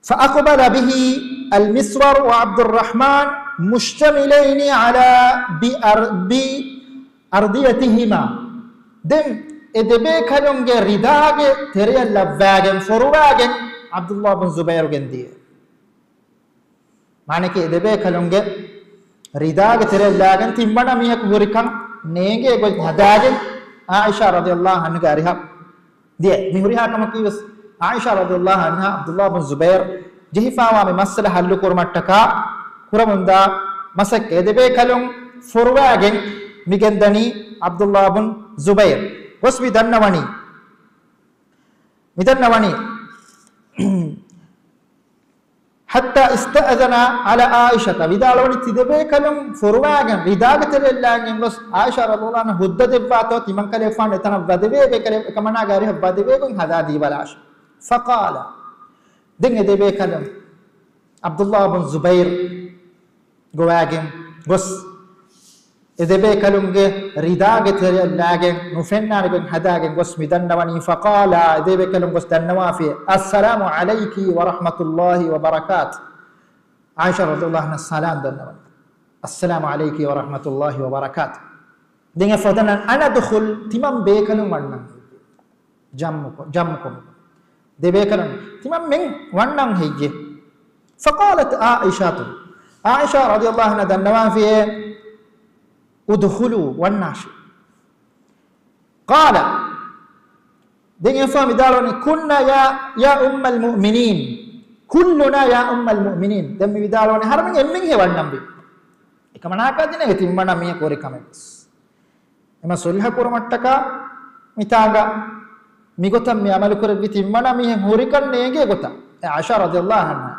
فأقبل به المسور وعبد الرحمن مشتملين على بأر-، بأرديتهما. ދެން އެ ދެބޭކަލުންގެ ރިދާގެ ތެރެއަށް ލައްވާގެން ފޮރުވާގެން ޢަބްދުﷲ ބިން ޒުބައިރު ގެންދިޔަ. މާނައަކީ އެ ދެބޭކަލުންގެ ރިދާގެ ތެރެއަށް ލާގެން ތިންވަނަ މީހަކު ހުރިކަން ނޭނގޭ ގޮތް ހަދާގެން ޢާއިޝާ ރަޟިޔަﷲ ޢަންހާގެ އަރިހަށް ދިޔަ. މި ހުރިހާ ކަމަކީ ވެސް ޢާއިޝާ ރަޟިޔަﷲ ޢަންހާ ޢަބްދުﷲ ބިން ޒުބައިރު ޖެހިފާވާ މި މައްސަލަ ޙައްލު ކުރުމަށްޓަކާ ކުރަމުންދާ މަސައްކަތް. އެ ދެބޭކަލުން ފޮރުވާގެން މިގެންދަނީ ޢަބްދުﷲ ބިން ޒުބައިރު. ގޮސް މި ދަންނަވަނީ، މި ދަންނަވަނީ، حتى استأذن على عائشة، ވިދާޅުވަނީ ތިދެބޭކަލުން ފޮރުވާގެން ރިދާގެ ތެރެއަށް ލާގެން ގޮސް ޢާއިޝާ ރަޟިޔަﷲ ޢަންހާ ހުއްދަ ދެއްވާތޯ ތިމަންކަލޭގެފާނު އެތަނަށް ވަދެވޭ، އެކަމަނާގެ އަރިހަށް ވަދެވޭގޮތް ހަދާދީބަލާށޭ. فقال، ދެން އެ ދެބޭކަލުން ޢަބްދުﷲ ބިން ޒުބައިރު ގޮވާގެން ގޮސް، އެ ދެބޭކަލުންގެ ރިދާގެ ތެރެއަށް ލާގެން ނުފެންނާނެ ގޮތް ހަދާގެން ގޮސް މި ދަންނަވަނީ، فقالا، އެ ދެބޭކަލުން ގޮސް ދަންނަވާފި، السلام عليك ورحمة الله وبركاته. ޢާއިޝާ ރަޟިޔަﷲ ޢަންހާ ސަލާމް ދަންނަވަނީ، السلام عليك ورحمة الله وبركاته. ދެން އެ ފަދަ ނަން، أن ادخل، ތިމަން ބޭކަލުން ވަންނަން. ޖަމްޢުކޮ-، ޖަމްޢުކޮށް. ދެބޭކަލުން ތިމަންމެން ވަންނަން ހެއްޔޭ؟ فقالت عائشة، ޢާއިޝާ ރަޟިޔަﷲ ޢަންހާ ދަންނަވާފިއޭ، ادخلوا، ވަންނާށޭ. قال، ދެން އެފާ ވިދާޅުވަނީ، كنا يا، يا أم المؤمنين، كلنا يا أم المؤمنين. ދެން މި ވިދާޅުވަނީ ހަރަމެން އެންމެންހޭ ވަންނަންވީ. އެކަމަނާކާ ދިނޭ ތިންވަނަ މީހަކު ހުރި ކަމެއް ވެސް. އެމަ ސުލްހަ ކުރުމަށްޓަކާ މިތާނގަ މިގޮތަށް މި ޢަމަލު ކުރެއްވި ތިންވަނަ މީހެއް ހުރިކަން ނޭނގޭ ގޮތަށް އެ ޢާއިޝާ ރަޟިޔަﷲ ޢަންހާ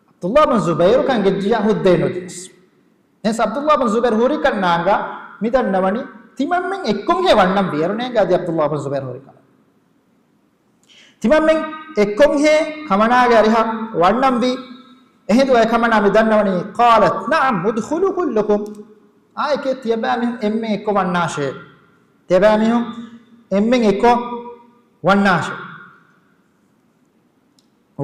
ޢަބްދުﷲ ބިން ޒުބައިރު ކަން ގެއްޖިޔާ ހުއްދައެއް ނުދިނަސް. އެހެންސް ޢަބްދުﷲ ބިން ޒުބައިރު ހުރިކަން ނާނގާ މި ދަންނަވަނީ ތިމަންމެން އެއްކޮށްހޭ ވަންނަންވީ. އޭރު ނޭނގެ އަދި ޢަބްދުﷲ ބިން ޒުބައިރު ހުރި ކަމެއް. ތިމަންމެން އެއްކޮށްހޭ ކަމަނާގެ އަރިހަށް ވަންނަންވީ. އެހިނދު އެކަމަނާ މި ދަންނަވަނީ، قالت نعم ادخلوا كلكم. އާއެކޭ ތިޔަބައިމީހުން އެންމެން އެއްކޮށް ވަންނާށޭ. ތިޔަބައިމީހުން އެންމެން އެއްކޮށް ވަންނާށޭ.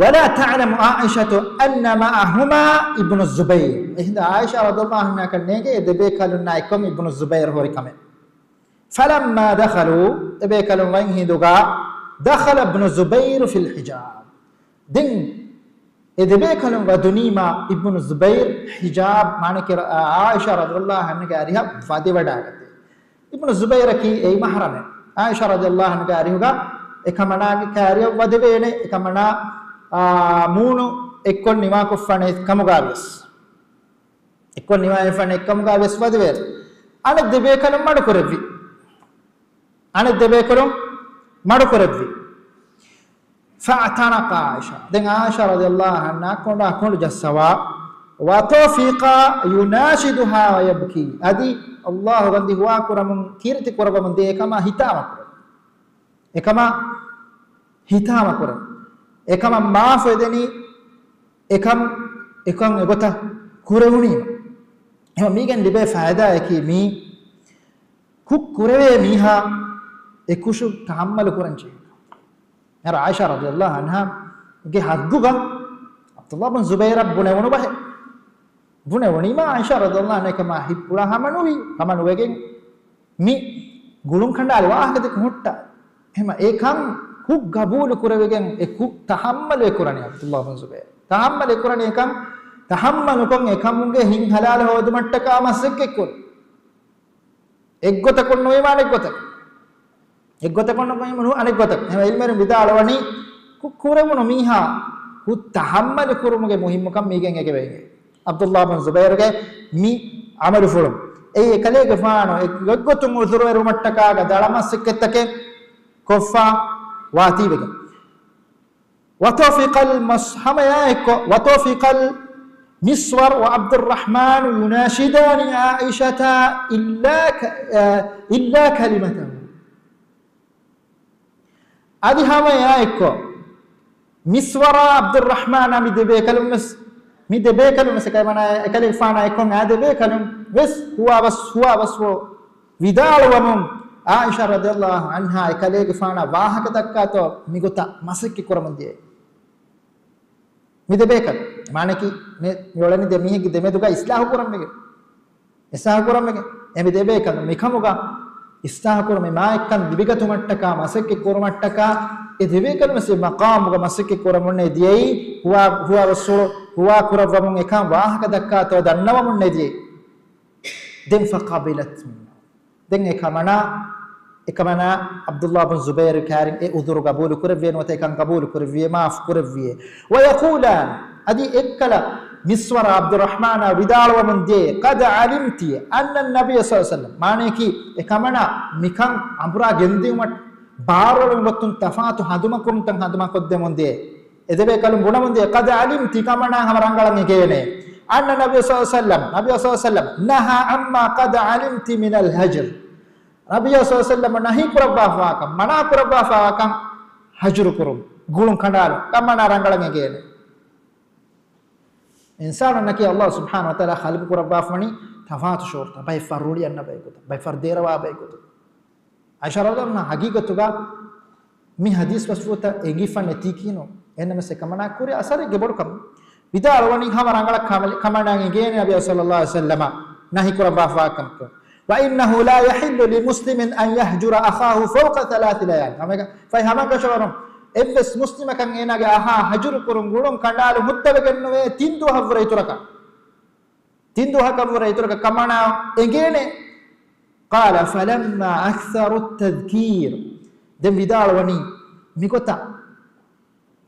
ولا تعلم عائشة أن معهما ابن الزبير. އެހިނދު ޢާއިޝާ ރަޟިޔަﷲ ޢަންހާއަކަށް ނޭނގޭ އެ ދެބޭކަލުންނާ އެއްކޮށް އިބްނު ޒުބައިރު ހުރި ކަމެއް. فلما دخلوا، އެބޭކަލުން ވަން ހިނދުގަ، دخل ابن الزبير في الحجاب. ދެން އެ ދެބޭކަލުން ވަދުނީމާ އިބްނު ޒުބައިރު ޙިޖާބް، މާނަކީ ޢާއިޝާ ރަޟިޔަﷲ ޢަންހާގެ އަރިހަށް ވަދެވަޑާގަތޭ. އިބްނު ޒުބައިރަކީ އެއީ މަޙްރަމެއް. ޢާއިޝާ ރަޟިޔަﷲ ޢަންހާގެ އަރިހުގަ އެކަމަނާގެ ކާރިއަށް ވަދެވޭނެ، އެކަމަނާ، އާ، މޫނު އެއްކޮށް ނިވާކޮށްފާނެ ކަމުގަ ވިޔަސް. އެއްކޮށް ނިވާފާނެ ކަމުގަ ވިޔަސް ވަދެވޭ. އަނެއް ދެބޭކަލުން މަޑުކުރެއްވި. އަނެއް ދެބޭކަލުން މަޑުކުރެއްވި. فاعتنق عائشة. ދެން ޢާއިޝާ ރަޟިޔަﷲ ޢަންހާ ކޮނޑާ ކޮނޑު ޖައްސަވާ، وطفق يناشدها ويبكي. އަދި ﷲ ވަންދެން ހުވާ ކުރަމުން، ކީރިތި ކުރައްވަމުން ދޭ އެކަމާ ހިތާމަ ކުރަން. އެކަމާ ހިތާމަ ކުރަން. އެކަމަށް މާފު އެދެނީ އެކަން، އެކަން އެގޮތަށް ކުރެވުނީމަ. އެހެން މީގެން ލިބޭ ފައިދާއަކީ މީ ކުށް ކުރެވޭ މީހާ އެ ކުށު ތަޙައްމަލު ކުރަން ޖެހޭ. އޭރު ޢާއިޝާ ރަޟިޔަﷲ ޢަންހާގެ ޙައްޤުގަ ޢަބްދުﷲ ބިން ޒުބައިރަށް ބުނެވުނު ބަހެއް. ބުނެވުނީމާ ޢާއިޝާ ރަޟިޔަﷲ ޢަންހާ އެކަމާ ހިތްޕުޅާ ހަމަނުވި، ހަމަނުވެގެން މި ގުޅުން ކަނޑާލި ވާހަކަ ދެކެ ހުއްޓާ. އެހެމަ އެކަން ކުށް ގަބޫލު ކުރެވިގެން އެ ކުށް ތަޙައްމަލު އެ ކުރަނީ ޢަބްދުﷲ ބިން ޒުބައިރު. ތަޙައްމަލު އެ ކުރަނީ އެކަން ތަޙައްމަލުކޮށް އެކަމުގެ ހިތް ޙަލާލު ހޯދުމަށްޓަކާ މަސައްކަތްކުރުން. އެއްގޮތަކުން ނުވީމާ އަނެއްގޮތަކަށް. އެއްގޮތަކުން ނުވީމާ ނު-، އަނެއްގޮތަކަށް. އެހެމަ ޢިލްމުވެރިން ވިދާޅުވަނީ ކުށް ކުރެވުނު މީހާ ކުށް ތަޙައްމަލު ކުރުމުގެ މުހިއްމުކަން މީގެން އެނގެވޭ. ޢަބްދުﷲ ބިން ޒުބައިރުގެ މި ޢަމަލުފުޅުން. އެއީ އެކަލޭގެފާނު އެއްގޮތުން ޢުޛުރުވެރިވުމަށްޓަކާގަ ދަޅަމަސައްކަތްތަކެއް ކޮށްފަ ވާތީވެގެން. وطفق المس-، ހަމަ އެއާއެއްކޮށް، وطفق المسور وعبد الرحمن يناشدان عائشة إلا ك-، إلا كلمته. އަދި ހަމަ އެއާއެއްކޮށް، މިސްވަރާ ޢަބްދުއްރަޙްމާނާ މި ދެބޭކަލުން ވެސް، މި ދެބޭކަލުން ވެސް އެކަމަނާ އެކަލޭގެފާނާ އެއްކޮށް އާ ދެބޭކަލުން ވެސް ހުވާވަސް، ހުވާވަސްވޯ ވިދާޅުވަމުން، ޢާއިޝާ ރަޟިޔަﷲ ޢަންހާ އެކަލޭގެފާނާ ވާހަކަ ދައްކާތޯ މިގޮތަށް މަސައްކަތް ކުރަމުން ދިޔައީ. މި ދެބޭކަލުން، މާނައަކީ މި، މި އުޅެނީ ދެ މީހެއްގެ ދެމެދުގަ އިޞްލާޙު ކުރަންވެގެން. އިޞްލާޙު ކުރަންވެގެން. އެ މި ދެބޭކަލުން މިކަމުގަ އިސްލާހުކުރުމަށް މާތްކަން ލިބިގަތުމަށްޓަކާ މަސައްކަތް ކުރުމަށްޓަކާ އެ ދެބޭކަލުންވެސް މަޤާމުގަ މަސައްކަތް ކުރަމުންނޭ ދިޔައީ ހުވާ، ހުވާވެސް ހުޅު ހުވާ ކުރައްވަމުން އެކަން ވާހަކަ ދައްކާތޯ ދަންނަވަމުންނޭ ދިޔައީ. ދެން فقبلت منه. ދެން އެކަމަނާ، އެކަމަނާ ޢަބްދުﷲ ބިން ޒުބައިރު ކާރިން އެ ޢުޛުރު ގަބޫލު ކުރެއްވިއޭ ނުވަތަ އެކަން ގަބޫލު ކުރެއްވިއޭ، މާފު ކުރެއްވިއޭ. ويقولان، އަދި އެއްކަލަ މިސްވަރާ ޢަބްދުއްރަޙްމާނާ ވިދާޅުވަމުން ދިޔައީ، قد علمت أن النبي صلى الله عليه وسلم، މާނަޔަކީ އެކަމަނާ މިކަން އަނބުރާ ގެންދިއުމަށް ބާރުއެޅުން ގޮތުން ތަފާތު ހަނދުމަކުރުންތައް ހަނދުމަކޮށްދެމުން ދިޔައީ. އެ ދެބޭކަލުން ބުނަމުން ދިޔައީ، قد علمت، ކަމަނާ ހަމަ ރަނގަޅަށް އެނގޭނެ، أن النبي صلى الله عليه وسلم، ނަބީ صلى الله عليه وسلم، نهى عما قد علمت من الهجر. ނަބީ صلى الله عليه وسلم ނަހީ ކުރައްވާފާކަން، މަނާ ކުރައްވާފާކަން ހަޖުރު ކުރުން، ގުޅުން ކަނޑާލުން، ކަމަނާ ރަނގަޅަށް އެނގޭނެ. އިންސާނުންނަކީ ﷲ ސުބްޙާނަހޫ ވަތަޢާލާ ޚަލްޤު ކުރައްވާފަވަނީ ތަފާތު ޝުރުޠަ، ބައެއް ފަހަރު ރުޅި އަންނަ ބައެއް ގޮތަށް، ބައެއް ފަހަރު ދޭރަވާ ބައެއް ގޮތަށް. ޢާއިޝާ ރަޟިޔަﷲ ޢަންހާ ހަގީގަތުގަ މި ޙަދީޘް ބަސްފުޅުތައް އެނގިފަ ނެތީކީނު، އެހެންނަމަވެސް އެކަމަނާ ކުރި އަސަރެއްގެ ބޮޑުކަމުން ވިދާޅުވަނީ ހަމަ ރަނގަޅަށް ކަމަ-، ކަމަނާ އެނގޭނެ ނަބީ ޞައްލަﷲ ޢަލައިހި ވަސައްލަމަ ނަހީ ކުރައްވާފާ ކަމަކަށް. وإنه لا يحل للمسلم أن يهجر أخاه فوق ثلاث ليال. ހަމައެކަ-، ފަހެ ހަމަކަށަވަރުން އެއްވެސް މުސްލިމަކަށް އޭނާގެ އަހާ ހަޖުރު ކުރުން ގުޅުން ކަނޑާލުން ހުއްދަވެގެންނުވޭ ތިން ދުވަހަށްވުރެ އިތުރަކަށް. ތިން ދުވަހަކަށްވުރެ އިތުރަކަށް ކަމަނާ އެނގޭނެ. قال فلما أكثروا التذكير. ދެން ވިދާޅުވަނީ މިގޮތަށް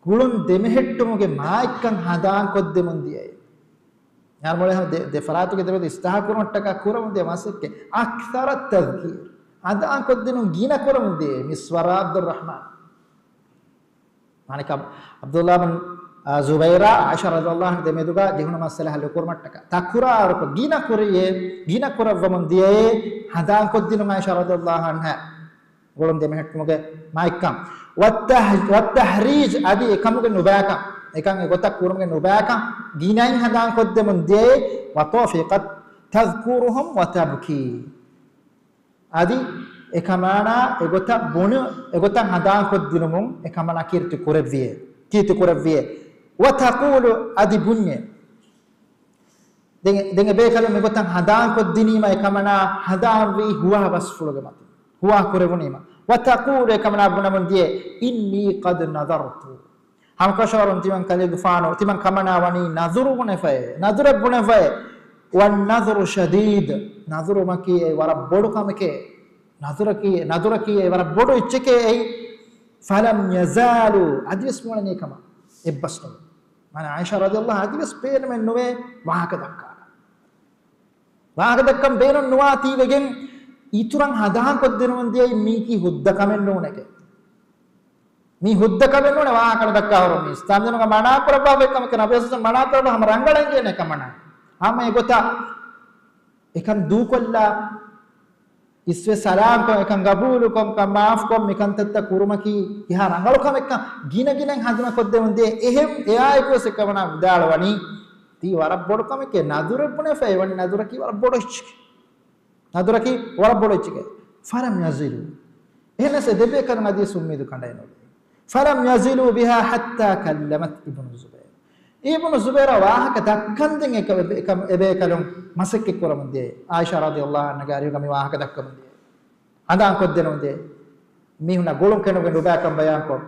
ގުޅުން ދެމެހެއްޓުމުގެ މާތްކަން ހަނދާންކޮށްދެމުން ދިޔައީ. ޔާން މޮޅެ ހަމަ ދެ، ދެ ފަރާތުގެ ދެމެދު އިސްލާހު ކުރުމަށްޓަކާ ކުރަމުން ދިޔަ މަސައްކަތް. أكثر التذكير. ހަނދާންކޮށްދިނުން ގިނަ ކުރަމުން ދިޔައީ މިސްވަރާ ޢަބްދުއްރަޙްމާން. މާނައަކީ ޢަބްދުﷲ ބިން، އާ، ޒުބައިރާ ޢާއިޝާ ރަޟިޔަﷲ ޢަންހާ ދެމެދުގަ ޖެހުނު މައްސަލަ ޙައްލު ކުރުމަށްޓަކާ ތަކުރާރުކޮށް ގިނަ ކުރިޔޭ، ގިނަ ކުރައްވަމުން ދިޔައޭ ހަނދާންކޮށްދިނުން ޢާއިޝާ ރަޟިޔަﷲ ޢަންހާ ގުޅުން ދެމެހެއްޓުމުގެ މާތްކަން. والتح، والتحريج، އަދި އެކަމުގެ ނުބައިކަން، އެކަން އެގޮތަށް ކުރުމުގެ ނުބައިކަން ގިނައިން ހަނދާންކޮށްދެމުން ދިޔައޭ. وطفقت تذكرهم وتبكي. އަދި އެކަމަނާ އެގޮތަށް ބުނި، އެގޮތަށް ހަނދާންކޮށްދިނުމުން އެކަމަނާ ކީރިތި ކުރެއްވިޔޭ، ކީރިތި ކުރެއްވިޔޭ. وتقول، އަދި ބުންޏޭ. ދެން، ދެން އެބޭކަލުން މިގޮތަށް ހަނދާންކޮށްދިނީމަ އެކަމަނާ ހަނދާންވީ ހުވާ ބަސްފުޅުގެ މަތިން. ހުވާ ކުރެވުނީމަ. وتقول، އެކަމަނާ ބުނަމުން ދިޔައީ، إني قد نذرت. ހަމަކަށަވަރުން ތިމަން ކަލޭގެފާނު، ތިމަން ކަމަނާ ވަނީ ނަޒުރު ބުނެފައޭ، ނަޒުރެއް ބުނެފައޭ. والنذر شديد، ނަޒުރުމަކީ އެއީ ވަރަށް ބޮޑު ކަމެކޭ. ނަޒުރަކީ، ނަޒުރަކީ އެއީ ވަރަށް ބޮޑު އެއްޗެކޭ އެއީ. فلم يزالوا، އަދިވެސް މޮޅަނީ ކަމަށް އެއްބަސްނުވެ. މާނަ ޢާއިޝާ ރަޟިޔަﷲ ޢަންހާ އަދިވެސް ބޭނުމެއް ނުވޭ ވާހަކަ ދައްކާނަ. ވާހަކަ ދައްކަން ބޭނުން ނުވާތީވެގެން އިތުރަށް ހަނދާންކޮށްދިނުމުން ދިޔައީ މީކީ ހުއްދަ ކަމެއް ނޫނެކޭ. މީ ހުއްދަ ކަމެއް ނޫނޭ ވާހަކަ ދައްކާ ހުރުމީ. އިސްލާމްދީނުގަ މަނާ ކުރައްވާފައި ކަމެކޭ ނަބީ ސައްލަމް މަނާ ކުރައްވާ ހަމަ ރަނގަޅަށް އެނގޭނެ ކަމަނާ. ހަމަ އެގޮތަށް އެކަން ދޫކޮށްލާ، އިސްވެ ސަލާމްކޮށް، އެކަން ގަބޫލުކޮށް، ކަން މާފްކޮށް، މިކަންތައްތައް ކުރުމަކީ ކިހާ ރަނގަޅު ކަމެއްކަން ގިނަގިނައިން ހަނދުމަކޮށްދެމުން ދޭ. އެހެން އެއާއެކުވެސް އެކަމަނާ ވިދާޅުވަނީ، ތީ ވަރަށް ބޮޑު ކަމެކޭ، ނަޒުރެއް ބުނެފައި ވަނީ ނަޒުރަކީ ވަރަށް ބޮޑު އެއްޗެކޭ. ނަޒުރަކީ ވަރަށް ބޮޑު އެއްޗެކޭ. فلم يزلوا. އެހެނަސް އެ ދެބޭކަލުން އަދިވެސް އުއްމީދު ކަނޑައެއް ނުވޭ. فلم يزلوا بها حتى كلمت ابن الزبير. އިބްނު ޒުބައިރަށް ވާހަކަ ދައްކަންދެން އެކަ-، އެކަ-، އެބޭކަލުން މަސައްކަތް ކުރަމުން ދިޔައީ. ޢާއިޝާ ރަޟިޔަﷲ ޢަންހާގެ އަރިހުގަ މި ވާހަކަ ދައްކަމުން ދިޔައީ. ހަނދާންކޮށްދިނުމުން ދިޔައީ. މީހުންނަށް ގުޅުން ކެނޑުމުގެ ނުބައިކަން ބަޔާންކޮށް،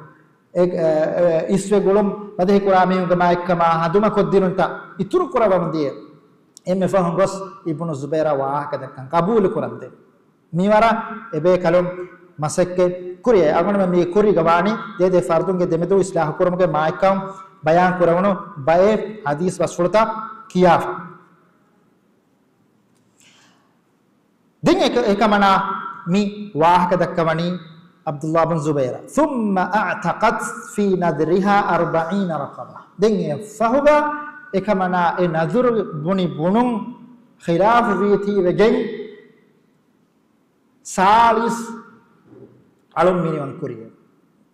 އެ، އެ، އެ، އިސްވެ ގުޅުން ބަދަހިކުރާ މީހުންގެ މާތްކަމާ ހަނދުމަކޮށްދިނުންތައް އިތުރު ކުރައްވަމުން ދިޔައީ. އެންމެ ފަހުން ގޮސް އިބްނު ޒުބައިރަށް ވާހަކަ ދައްކަން ޤަބޫލު ކުރަންދެން. މިވަރަށް އެބޭކަލުން މަސައްކަތް ކުރިއޭ. އަޅުގަނޑުމެން މީ ކުރީގަ ވާނީ ދޭ ދޭ ފަރުދުންގެ ދެމެދު އިސްލާހު ކުރުމުގެ މާތްކަން ބަޔާން ކުރެވުނު ބައެއް ޙަދީޘް ބަސްފުޅުތައް ކިޔާފަ. ދެން އެކަ-، އެކަމަނާ މި ވާހަކަ ދައްކަވަނީ ޢަބްދުﷲ ބިން ޒުބައިރަށް. ثم أعتقت في نذرها أربعين رقبة. ދެން އެ ފަހުގަ އެކަމަނާ އެ ނަޒުރު ބުނި ބުނުން ޚިލާފު ވީތީވެގެން ސާޅީސް އަޅުން މިނިވަން ކުރިއެވެ.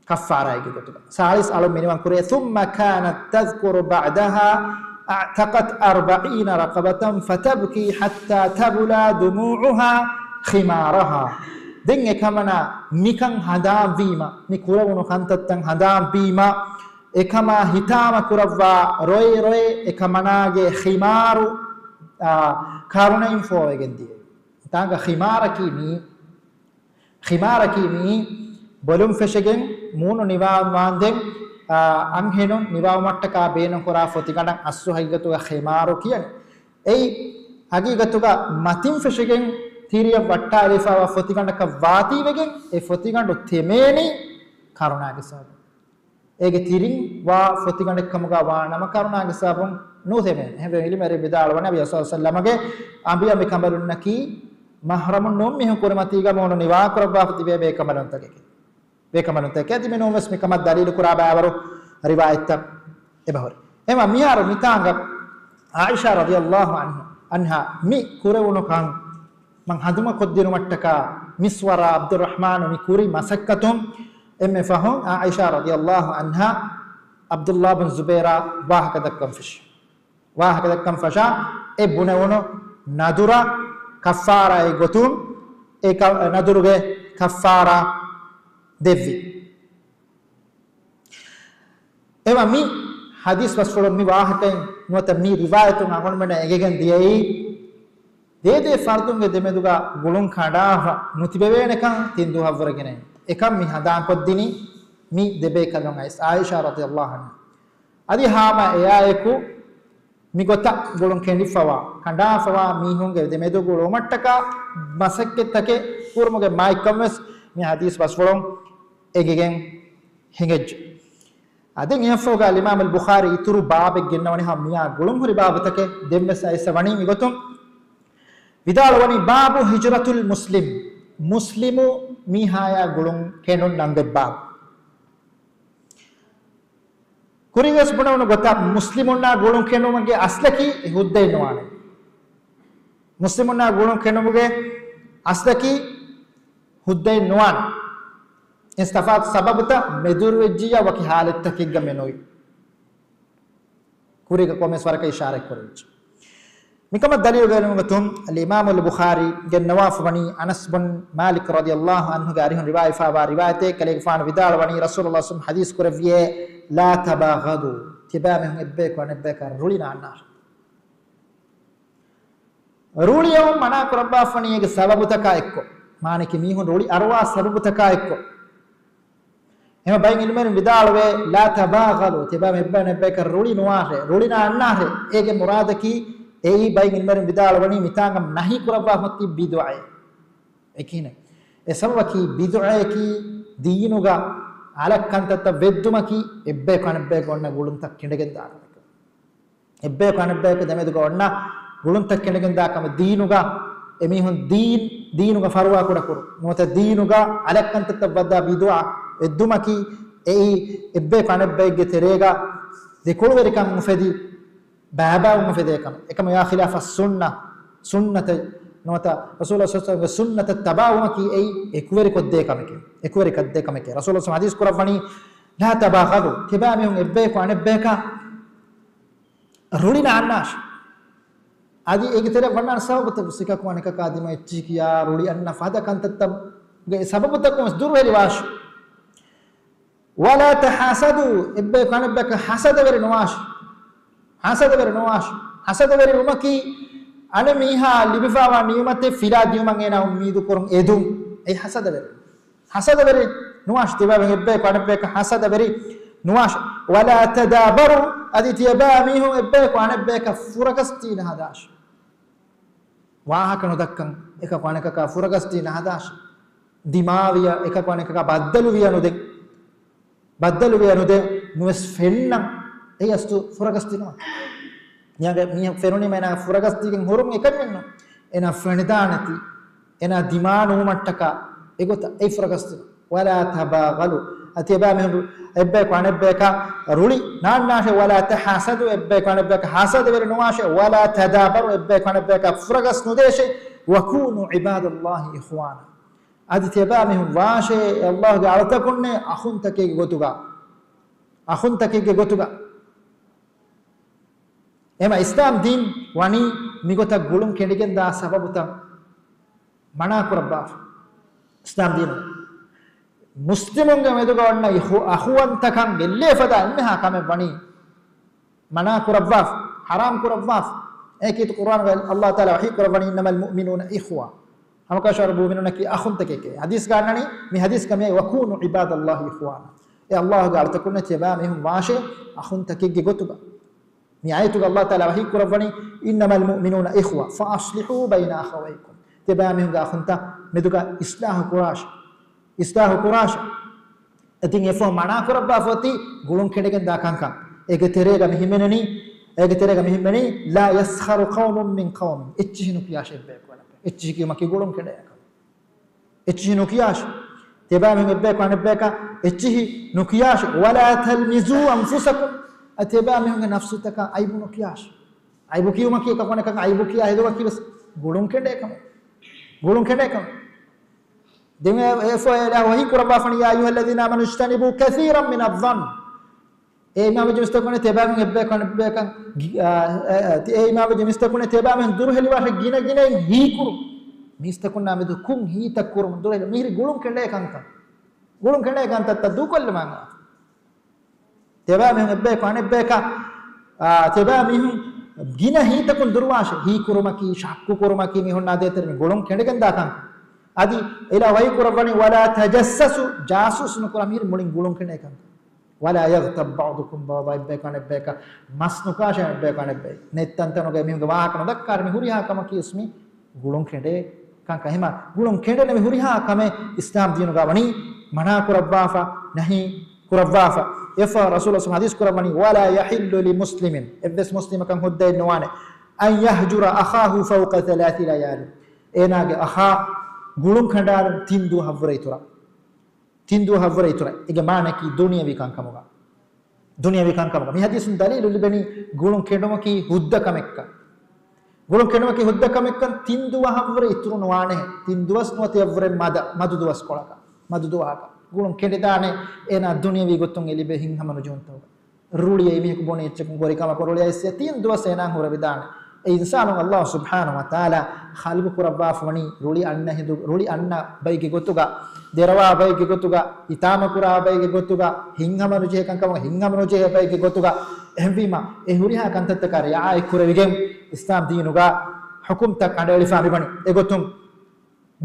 ކައްފާރާއެއްގެ ގޮތުގަ. ސާޅީސް އަޅުން މިނިވަން ކުރޭ. ثم كانت تذكر بعدها أعتقت أربعين رقبة فتبكي حتى تبلى دموعها خمارها. ދެން އެކަމަނާ މިކަން ހަނދާންވީމަ، މި ކުރެވުނު ކަންތައްތައް ހަނދާންވީމަ، އެކަމާ ހިތާމަ ކުރައްވާ ރޮއެ ރޮއެ އެކަމަނާގެ ޚިމާރު، އާ، ކަރުނައިން ފޯވެގެން ދިޔަ. ތާނގަ ޚިމާރަކީ މީ ޚިމާރަކީ މިއީ ބޮލުން ފެށިގެން މޫނު ނިވާވާންދެން، އާ، އަންހެނުން ނިވާވުމަށްޓަކާ ބޭނުންކުރާ ފޮތިގަނޑަށް އަސްލު ހަގީގަތުގަ ޚިމާރު ކިޔަނީ. އެއީ ހަގީގަތުގަ މަތިން ފެށިގެން ތިރިއަށް ވައްޓާލިފައިވާ ފޮތިގަނޑަކަށް ވާތީވެގެން އެ ފޮތިގަނޑު ތެމޭނީ ކަރުނާގެ ސަބަބުން. އޭގެ ތިރިން ވާ ފޮތިގަނޑެއްކަމުގަ ވާނަމަ ކަރުނާގެ ސަބަބުން ނޫތެމޭނެ. އެހެންވެ އިލްމުވެރިން ވިދާޅުވަނީ ނަބިއްޔާ ޞައްލަﷲު ޢަލައިހި ވަސައްލަމަގެ އަނބިޔާ މި ކަނބަލުންނަކީ މަޙްރަމުން ނޫން މީހުން ކުރިމަތީގަ މޫނު ނިވާކުރައްވާފަ ތިބޭ ބޭކަނބަލުންތަކެކޭ. ބޭކަނބަލުންތަކެކޭ. އަދި މިނޫންވެސް މިކަމަށް ދަލީލު ކުރާ ބައިވަރު ރިވާޔަތްތައް އެބަހުރި. އެމަ މިހާރު މިތާނގަ ޢާއިޝާ ރަޟިޔަﷲު ޢަންހާ، ޢަންހާ މި ކުރެވުނު ކަން މަން ހަނދުމަކޮށްދިނުމަށްޓަކާ މިސްވަރާ ޢަބްދުއްރަޙްމާނު މި ކުރި މަސައްކަތުން އެންމެ ފަހުން ޢާއިޝާ ރަޟިޔަﷲު ޢަންހާ ޢަބްދުﷲ ބިން ޒުބައިރާ ވާހަކަ ދައްކަން ފެށި. ވާހަކަ ދައްކަން ފަށާ އެ ބުނެވުނު ނަދުރަށް ކައްފާރާއެއް ގޮތުން އެ ކަ-، ނަދުރުގެ ކައްފާރާ ދެއްވި. އެވަ މި ޙަދީޘް ބަސްފުޅުން މި ވާހަކައިން ނުވަތަ މި ރިވާޔަތުން އަޅުގަނޑުމެންނަށް އެނގިގެން ދިޔައީ، ދޭދޭ ފަރްދުންގެ ދެމެދުގަ ގުޅުން ކަނޑާފަ ނުތިބެވޭނެކަން ތިން ދުވަހަށްވުރެ ގެނައިން. އެކަން މި ހަނދާންކޮށްދިނީ މި ދެބޭކަލުން އައިސް ޢާއިޝާ ރަޟިޔަﷲު ޢަންހާ. އަދި ހާމަ އެއާއެކު މިގޮތަށް ގުޅުން ކެނޑިފަވާ، ކަނޑާފަވާ މީހުންގެ ދެމެދު ގުޅުމަށްޓަކާ މަސައްކަތްތަކެއް ކުރުމުގެ މާތްކަންވެސް މި ޙަދީޘް ބަސްފުޅުން އެނގިގެން ހިނގައްޖެ. އަދި އެއަށްފަހުގަ އަލްއިމާމު އަލްބުޚާރީ އިތުރު ބާބެއް ގެންނަވަނީ ހަމަ މިއާ ގުޅުން ހުރި ބާބުތަކެއް. ދެންވެސް އައިސް ވަނީ މިގޮތުން ވިދާޅުވަނީ، ބާބު ހިޖުރަތުލް މުސްލިމް، މުސްލިމު މީހާޔާ ގުޅުން ކެނޑުން ނަންގެއް ބާބު. ކުރިންވެސް ބުނެވުނު ގޮތަށް މުސްލިމުންނާ ގުޅުން ކެނޑުމުގެ އަސްލަކީ ހުއްދައެއް ނުވާނެ. މުސްލިމުންނާ ގުޅުން ކެނޑުމުގެ އަސްލަކީ ހުއްދައެއް ނުވާނެ. އެ ތަފާތު ސަބަބުތައް މެދުވެއްޖިއްޔާ ވަކި ޙާލަތްތަކެއްގަ މެނުވި. ކުރީގަ ކޮންމެސް ވަރަކަށް އިޝާރަތް ކުރެވިއްޖެ. މިކަމަށް ދަލީލު ގެނެވުމުގެ ގޮތުން އަލްއިމާމު އަލްބުޚާރީ ގެންނަވާފަ ވަނީ އަނަސް ބުން މާލިކް ރަޟިޔަﷲު ޢަންހުގެ އަރިހުން ރިވާޔަތްވާ ރިވާޔަތެއް، ކަލޭގެފާނު ވިދާޅުވަނީ ރަސޫލުﷲ ޞައްލަﷲު ޢަލައިހި ވަސައްލަމަ ޙަދީޘް ކުރެއްވިއޭ، لا تباغضوا، ތިބާމީހުން އެއްބަޔަކު އަނެއްބަޔަކަށް ރުޅި ނާންނާށޭ. ރުޅިއެއުން މަނާ ކުރައްވާފަ ވަނީ އޭގެ ސަބަބުތަކާ އެއްކޮށް. މާނައަކީ މީހުން ރުޅި އަރުވާ ސަބަބުތަކާ އެއްކޮށް. އެމަ ބައިން ޢިލްމުވެރިން ވިދާޅުވޭ، لا تباغضوا، ތިބާމީހުން އެއްބަޔަކު އަނެއްބަޔަކަށް ރުޅި ނުވާށޭ، ރުޅި ނާންނާށޭ. އޭގެ މުރާދަކީ އެއީ ބައިން ޢިލްމުވެރިން ވިދާޅުވަނީ މިތާނގަ ނަހީ ކުރައްވާފަ އޮތީ ބިދުޢައެއް. އެކިހިނެއް. އެ ސަބަބަކީ ބިދުޢައަކީ ދީނުގަ އަލަށް ކަންތައްތައް ވެއްދުމަކީ އެއްބަޔަކު އަނެއްބަޔަކު އޮންނަ ގުޅުންތައް ކެނޑިގެން ދާ ކަމެކެވެ. އެއްބަޔަކު އަނެއްބަޔަކު ދެމެދުގަ އޮންނަ ގުޅުންތައް ކެނޑިގެން ދާ ކަމެއް ދީނުގަ އެމީހުން ދީން، ދީނުގަ ފަރުވާ ކުޑަކުރުން. ނުވަތަ ދީނުގަ އަލަށް ކަންތައްތައް ވައްދާ ބިދުޢަ ވެއްދުމަކީ އެއީ އެއްބަޔަކު އަނެއްބަޔެއްގެ ތެރޭގަ ދެކޮޅުވެރިކަން އުފެދި ބައިބައިވުން އުފެދޭ ކަމެއް. އެކަމަކު يا خلاف السنة، ސުންނަތެއް ނުވަތަ ރަސޫލު ޞައްލަﷲު ޢަލައިހި ވަސައްލަމަގެ ސުންނަތަށް ތަބާވުމަކީ އެއީ އެކުވެރިކޮށްދޭ ކަމެކޭ. އެކުވެރިކޮށްދޭ ކަމެކޭ. ރަސޫލު ޞައްލަﷲު ޢަލައިހި ވަސައްލަމަ ޙަދީޘް ކުރައްވަނީ، لا تباغضوا، ތިބާމީހުން އެއްބަޔަކު އަނެއްބަޔަކަށް ރުޅި ނާންނާށޭ. އަދި އޭގެ ތެރެއަށް ވަންނާނެ ސަބަބުތައް ވެސް، އެކަކު އަނެކަކާ ދިމާ އެއްޗިހި ކިޔާ ރުޅި އަންނަ ފަދަ ކަންތައްތައްގެ ސަބަބުތަކުން ވެސް ދުރުހެލިވާށޭ. ولا تحاسدوا، އެއްބަޔަކު އަނެއްބަޔަކަށް ޙަސަދަވެރި ނުވާށޭ. ޙަސަދަވެރި ނުވާށޭ. ޙަސަދަވެރި ވުމަކީ އަނެއް މީހާ ލިބިފައިވާ ނިޢުމަތެއް ފިލާ ދިޔުމަށް އޭނާ އުއްމީދު ކުރުން އެދުން. އެއީ ޙަސަދަވެރި. ޙަސަދަވެރި ނުވާށޭ. ތިބާމީހުން އެއްބަޔަކު އަނެއްބަޔަކަށް ޙަސަދަވެރި ނުވާށޭ. ولا تدابروا، އަދި ތިޔަބާ މީހުން އެއްބަޔަކު އަނެއްބަޔަކަށް ފުރަގަސްދީ ނަހަދާށޭ. ވާހަކަ ނުދައްކަން، އެކަކު އަނެކަކާ ފުރަގަސްދީ ނަހަދާށޭ. ދިމާވިޔަ އެކަކު އަނެކަކާ ބައްދަލުވިޔަ ނުދެން. ބައްދަލުވިޔަ ނުދެން ނުވެސް ފެންނަން. އެއީ އަސްލު ފުރަގަސްދިނުމަކީ. މީހަކަށް މީހަކު ފެނުނީމަ އޭނާ ފުރަގަސްދީގެން ހުރުން އެކަންޏެއްނު. އޭނާ ފެނިދާނެތީ. އޭނާ ދިމާ ނުވުމަށްޓަކާ އެގޮތަށް އެއީ ފުރަގަސްދިނުން. ولا تباغضوا. އަދި ތިޔަބާމީހުން އެއްބަޔަކު އަނެއްބަޔަކަށް ރުޅި ނާންނާށޭ. ولا تحاسدوا، އެއްބަޔަކު އަނެއްބަޔަކަށް ޙަސަދަވެރި ނުވާށޭ. ولا تدابروا، އެއްބަޔަކު އަނެއްބަޔަކަށް ފުރަގަސް ނުދޭށޭ. وكونوا عباد الله إخوانا. އަދި ތިޔަބާމީހުން ވާށޭ، އެ ﷲގެ އަޅުތަކުންނޭ އަޚުންތަކެއްގެ ގޮތުގަ. އަޚުންތަކެއްގެ ގޮތުގަ. އެމަ އިސްލާމް ދީން ވަނީ މިގޮތަށް ގުޅުން ކެނޑިގެންދާ ސަބަބުތައް މަނާ ކުރައްވާފަ. އިސްލާމް ދީނު މުސްލިމުންގެ މެދުގަ އޮންނަ އިޚު-، އަޚުވަންތަކަން ގެއްލޭ ފަދަ އެންމެހާ ކަމެއް ވަނީ މަނާ ކުރައްވާފަ، ޙަރާމް ކުރައްވާފަ. އެކީތު ޤުރްއާނުގަ ﷲ ތަޢާލާ ވަޙީ ކުރައްވަނީ، إنما المؤمنون إخوة. ހަމަކަށަވަރު މުއުމިނުންނަކީ އަޚުންތަކެކޭ. ޙަދީޘްގަ އަންނަނީ، މި ޙަދީޘްގަ މިއައީ، "وكونوا عباد الله إخوانا." އޭ ﷲގެ އަޅުތަކުންނޭ، ތިޔަބައިމީހުން ވާށޭ އަޚުންތަކެއްގެ ގޮތުގަ. މި އާޔަތުގަ ﷲ ތަޢާލާ ވަޙީ ކުރައްވަނީ، "إنما المؤمنون إخوة فأصلحوا بين أخويكم." ތިޔަބައިމީހުންގެ އަޚުންތައް މެދުގަ އިޞްލާޙު ކުރާށޭ. އިޞްލާޙު ކުރާށޭ. އެ ތިން އެފޯ މަނާ ކުރައްވާފަ އޮތީ ގުޅުން ކެނޑެގެން ދާ ކަންކަން. އޭގެ ތެރޭގަ މި ހިމެނެނީ، އޭގެ ތެރޭގަ މި ހިމެނީ، "لا يسخر قوم من قوم." އެއްޗިހި ނުކިޔާށޭ އެއްބަޔަކު އަނެއްބަޔަކަށް. އެއްޗިހި ކިޔުމަކީ ގުޅުން ކެނޑޭ ކަމެއް. އެއްޗިހި ނުކިޔާށޭ. ތިޔަބައިމީހުން އެއްބަޔަކު އަނެއްބަޔަކަށް އެއްޗިހި ނުކިޔާށޭ. "ولا تلمزوا أنفسكم." އަދި ތިޔަބައިމީހުންގެ ނަފްސުތަކަށް އައިބު ނުކިޔާށޭ. އައިބު ކިޔުމަކީ އެކަކު އަނެކަކަށް އައިބު ކިޔާ ހެދުމަކީ ވެސް ގުޅުން ކެނޑޭ ކަމެއް. ގުޅުން ކެނޑޭ ކަމެއް. ދެން އެ، އެ ފޯ އެ ވަޙީ ކުރައްވާފަނީ، "يا أيها الذين آمنوا اجتنبوا كثيرا من الظن." އޭ އީމާންވެއްޖެ މީސްތަކުންނޭ، ތިޔަބައިމީހުން އެއްބަޔަކު އަނެއްބަޔަކަށް ގި-، އާ، އެ، އެ، ތި-، އޭ އީމާންވެއްޖެ މީސްތަކުންނޭ، ތިޔަބައިމީހުން ދުރުހެލިވާށޭ ގިނަ ގިނައިން ހީކުރުން. މީސްތަކުންނާ މެދު ކުށް ހީތައް ކުރުމުން ދުރުހެލި. މިހިރީ ގުޅުން ކެނޑޭ ކަންކަން. ގުޅުން ކެނޑޭ ކަންތައްތައް ދޫކޮށްލަމާ. ތިޔަބައިމީހުން އެއްބަޔަކު އަނެއްބަޔަކަށް، އާ، ތިޔަބައިމީހުން ގިނަ ހީތަކުން ދުރުވާށޭ. ހީކުރުމަކީ، ޝައްކުކުރުމަކީ، މީހުންނާ ދޭތެރެ މި ގުޅުން ކެނޑެގެން ދާ ކަން. އަދި އެ އިލާހު ވަޙީ ކުރައްވަނީ، "ولا تجسسوا." ޖާސޫސް ނުކުރާ. މިހިރީ މުޅިން ގުޅުން ކެނޑޭ ކަން. "ولا يغتب بعضكم بعضا." އެއްބަޔަކު އަނެއްބަޔަކަށް މަސް ނުކާށޭ، އެއްބަޔަކު އަނެއްބަޔަށް. ނެތް ތަންތަނުގައި މީހުންގެ ވާހަކަ ނުދައްކާށޭ. މި ހުރިހާ ކަމަކީ ވެސް މި ގުޅުން ކެނޑޭ ކަންކަން. އެހެންމަ ގުޅުން ކެނޑެން މި ހުރިހާ ކަމެއް އިސްލާމް ދީނުގަ ވަނީ މަނާ ކުރައްވާފަ، ނަހީ ކުރައްވާފަ. އެފަ ރަސޫލު ޙަދީޘް ކުރައްވަނީ، "ولا يحل لمسلم." އެއްވެސް މުސްލިމަކަށް ހުއްދައެއް ނުވާނެ، "أن يهجر أخاه فوق ثلاث ليال." އޭނާގެ އަޚާ ގުޅުން ކަނޑާލުން ތިން ދުވަހަށްވުރެ އިތުރަށް. ތިން ދުވަހަށްވުރެ އިތުރަށް. އޭގެ މާނައަކީ ދުނިޔަވީ ކަންކަމުގަ. ދުނިޔަވީ ކަންކަމުގަ. މި ޙަދީޘުން ދަލީލު ލިބެނީ ގުޅުން ކެނޑުމަކީ ހުއްދަ ކަމެއްކަން. ގުޅުން ކެނޑުމަކީ ހުއްދަ ކަމެއްކަން. ތިން ދުވަހަށްވުރެ އިތުރު ނުވާނެހެން. ތިން ދުވަސް ނުވަތަ އެއްވުރެ މަދަ، މަދު ދުވަސްކޮޅަކަށް، މަދު ދުވަހަކަށް ގުޅުން ކެނޑިދާނެ. އޭނާ ދުނިޔަވީ ގޮތުން އެ ލިބޭ ހިތްހަމަނުޖެހުންތަކުގަ. ރުޅި އެއީ މީހަކު ބުނި އެއްޗަކުން ގޯރި ކަމަކު ރުޅި އައިސް ތިން ދުވަސް އޭނާ ހުރެވިދާނެ. އެ އިންސާނުން ﷲ ސުބްޙާނަހޫ ވަތަޢާލާ ޚަލްޤު ކުރައްވާފަ ވަނީ ރުޅި އަންނަ ހިނދު، ރުޅި އަންނަ ބައެއްގެ ގޮތުގަ، ދެރަވާ ބައެއްގެ ގޮތުގަ، އިތާމަ ކުރާ ބައެއްގެ ގޮތުގަ، ހިތްހަމަނުޖެހޭ ކަންކަމަށް ހިތްހަމަނުޖެހޭ ބައެއްގެ ގޮތުގަ. އެހެންވީމަ، އެ ހުރިހާ ކަންތައްތަކާ ރިޢާޔަތް ކުރެވިގެން އިސްލާމް ދީނުގަ ޙުކުމްތައް ކަނޑައެޅިފަ މިވަނީ. އެގޮތުން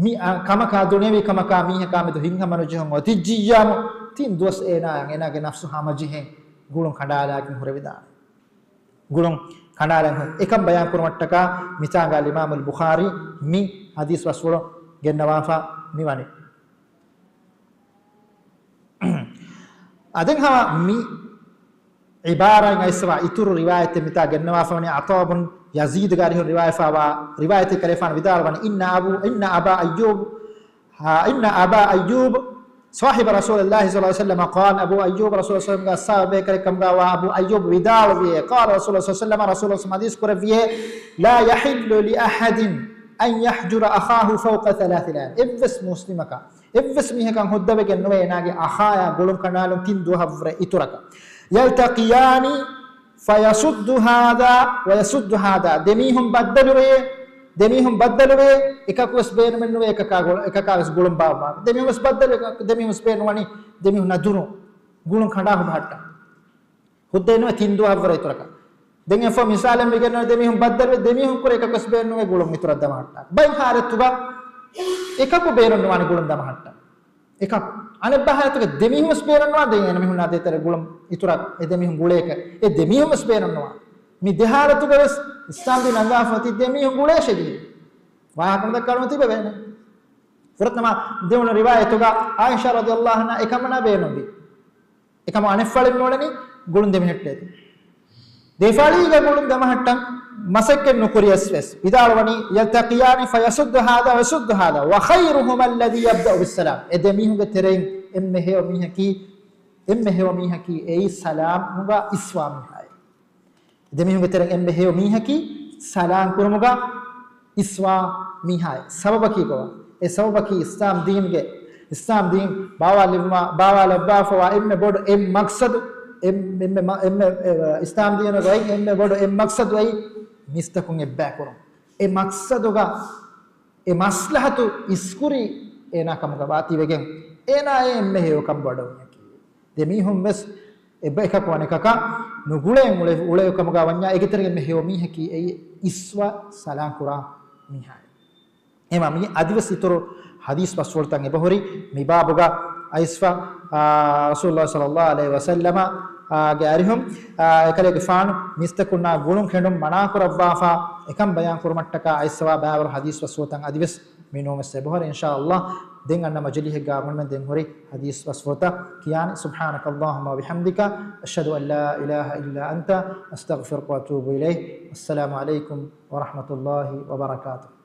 މި އަ، ކަމަކާ، ދުނިޔަވީ ކަމަކާ މީހަކާ މެދު ހިތްހަމަނުޖެހުން އޮތިއްޖިއްޔާމު، ތިން ދުވަސް އޭނާއަށް އޭނާގެ ނަފްސު ހަމަޖެހެން ގުޅުން ކަނޑާލާގެން ހުރެވިދާނެ. ގުޅުން ކަނޑާލަން ހު-، އެކަން ބަޔާން ކުރުމަށްޓަކާ މިތާނގާ އިމާމުލް ބުޚާރީ މި ޙަދީޘް ބަސްފުޅު ގެންނަވާފަ މިވަނީ. އަދެން ހަމަ މި ޢިބާރާތް އައިސްވާ އިތުރު ރިވާޔަތެއް މިތާ ގެންނަވާފަ ވަނީ، ޢަޠާ ބުން ޔަޒީދުގެ އަރިހުން ރިވާޔަތްފާވާ ރިވާޔަތެއް ކަލޭފާނު ވިދާޅުވަނީ، إن أبو، إن أبا أيوب، إن أبا أيوب صاحب رسول الله صلى الله عليه وسلم قال، އަބޫ އައްޔޫބް ރަސޫލު ޞައްލަﷲު ޢަލައިހި ވަސައްލަމްގެ އަޞްޙާބު ބޭކަލެއް ކަމުގައިވާ އަބޫ އައްޔޫބް ވިދާޅުވިއޭ، قال رسول الله صلى الله عليه وسلم، ރަސޫލު ޞައްލަﷲު ޢަލައިހި ވަސައްލަމް ޙަދީޘް ކުރެއްވިއޭ، لا يحل لأحد أن يهجر أخاه فوق ثلاث ليال. އެއްވެސް މުސްލިމަކަށް، އެއްވެސް މީހަކަށް ހުއްދަވެގެން ނުވޭ އޭނާގެ އަޚާޔާ ގުޅުން ކަނޑާލުން ތިން ދުވަހަށްވުރެ އިތުރަކަށް. يلتقيان فيصد هذا ويصد هذا. ދެމީހުން ބައްދަލުވޭ، ދެމީހުން ބައްދަލުވޭ، އެކަކު ވެސް ބޭނުމެއް ނުވޭ އެކަކާ ގުޅު-، އެކަކާ ވެސް ގުޅުން ބާއްވާ. ދެމީހުން ވެސް ބައްދަލުވޭ، ދެމީހުން ވެސް ބޭނުންވަނީ، ދެމީހުންނާ ދުރު ގުޅުން ކަނޑާ ހު ބަހައްޓަން. ހުއްދައެއް ނުވޭ ތިން ދުވަހަށްވުރެ އިތުރަކަށް. ދެން އެފަ މިސާލެއް މިގެންނަވަނީ ދެމީހުން ބައްދަލުވެ، ދެމީހުން ކުރެ އެކަކު ވެސް ބޭނުންވޭ ގުޅުން އިތުރަށް ދަމަހައްޓާ. ބައެއް ހާލަތުގަ އެކަކު ބޭނުން ނުވާނެ ގުޅުން ދަމަހައްޓަން. އެކަކު. އަނެއް ބައެއް ހާލަތުގަ ދެމީހުން ވެސް ބޭނުން ނުވާ ދެން އެންމެހުންނާ ދޭތެރެ ގުޅުން އިތުރަށް އެ ދެމީހުން ގުޅޭކަށް. އެ ދެމީހުން ވެސް ބޭނުން ނުވާ. މި ދެ ހާލަތުގަ ވެސް އިސްލާމް ދީން އަންގާފަ އޮތީ ދެމީހުން ގުޅޭށޭ ދީން. ވާހަކަ ނުދައްކާނު ތިބެ ވޭނެ. ފުރަތަމަ ދެވަނަ ރިވާޔަތުގަ ޢާއިޝާ ރަޟިޔަﷲު ޢަންހާ އެކަމަނާ ބޭނުންވި. އެކަމަ އަނެއްފަޅެއް ނޫޅެނީ ގުޅުން ދެމިހެއްޓޭތީ. ދެފަޅީގަ ގުޅުން ދަމަހައްޓަން މަސައްކަތް ނުކުރިޔަސް ވެސް ވިދާޅުވަނީ، يلتقيان فيصد هذا ويصد هذا وخيرهما الذي يبدأ بالسلام. އެ ދެމީހުންގެ ތެރެއިން އެންމެ ހެޔޮ މީހަކީ، އެންމެ ހެޔޮ މީހަކީ އެއީ ސަލާމުގަ އިސްވާ މީހާއޭ. ދެމީހުންގެ ތެރެއިން އެންމެ ހެޔޮ މީހަކީ ސަލާން ކުރުމުގަ އިސްވާ މީހާއެއް. ސަބަބަކީ ކޮބާ؟ އެ ސަބަބަކީ އިސްލާމް ދީންގެ، އިސްލާމް ދީން ބާވާލެއްވުމާ، ބާވާލައްވާފަވާ އެންމެ ބޮޑު އެއް މަޤްޞަދު، އެން-، އެންމެ މަ-، އެންމެ، އެ، އިސްލާމް ދީނުގައި އެންމެ ބޮޑު އެއް މަޤްޞަދު އެއީ މީސްތަކުން އެއްބައި ކުރުން. އެ މަޤްޞަދުގަ އެ މަސްލަހަތު އިސްކުރީ އޭނާ ކަމުގަ ވާތީވެގެން، އޭނާއޭ އެންމެ ހެޔޮކަން ބޮޑު މީހަކީ. ދެމީހުން ވެސް އެބަ އެކަކު އަނެކަކަށް ނުގުޅޭން އުޅެ-، އުޅޭ ކަމުގަ ވަންޏާ އޭގެ ތެރޭގަ އެންމެ ހެޔޮ މީހަކީ އެއީ އިސްވާ ސަލާން ކުރާ މީހާއެއް. އެހެންވީމަ މި އަދިވެސް އިތުރު ޙަދީޘް ބަސްފުޅުތައް އެބަހުރި މި ބާބުގަ އައިސްފަ، އާ، ރަސޫލުﷲ ޞައްލަﷲ ޢަލައިހި ވަސައްލަމަ، އާ، ގެ އަރިހުން، އާ، އެކަލޭގެފާނު މީސްތަކުންނާ ގުޅުން ކެނޑުން މަނާކުރައްވާފަ އެކަން ބަޔާން ކުރުމަށްޓަކާ އައިސްފަވާ ބާވަރު ޙަދީޘް ބަސްފުޅުތައް އަދިވެސް މިނޫންވެސް އެބަހުރި އިންޝާﷲ. ދެން އަންނަ މަޖިލީހެއްގަ އަޅުގަނޑުމެން ދެން ހުރި ޙަދީޘް ބަސްފުޅުތައް ކިޔާނެ. سبحانك اللهم وبحمدك، أشهد أن لا إله إلا أنت، أستغفرك وأتوب إليك. السلام عليكم ورحمة الله وبركاته.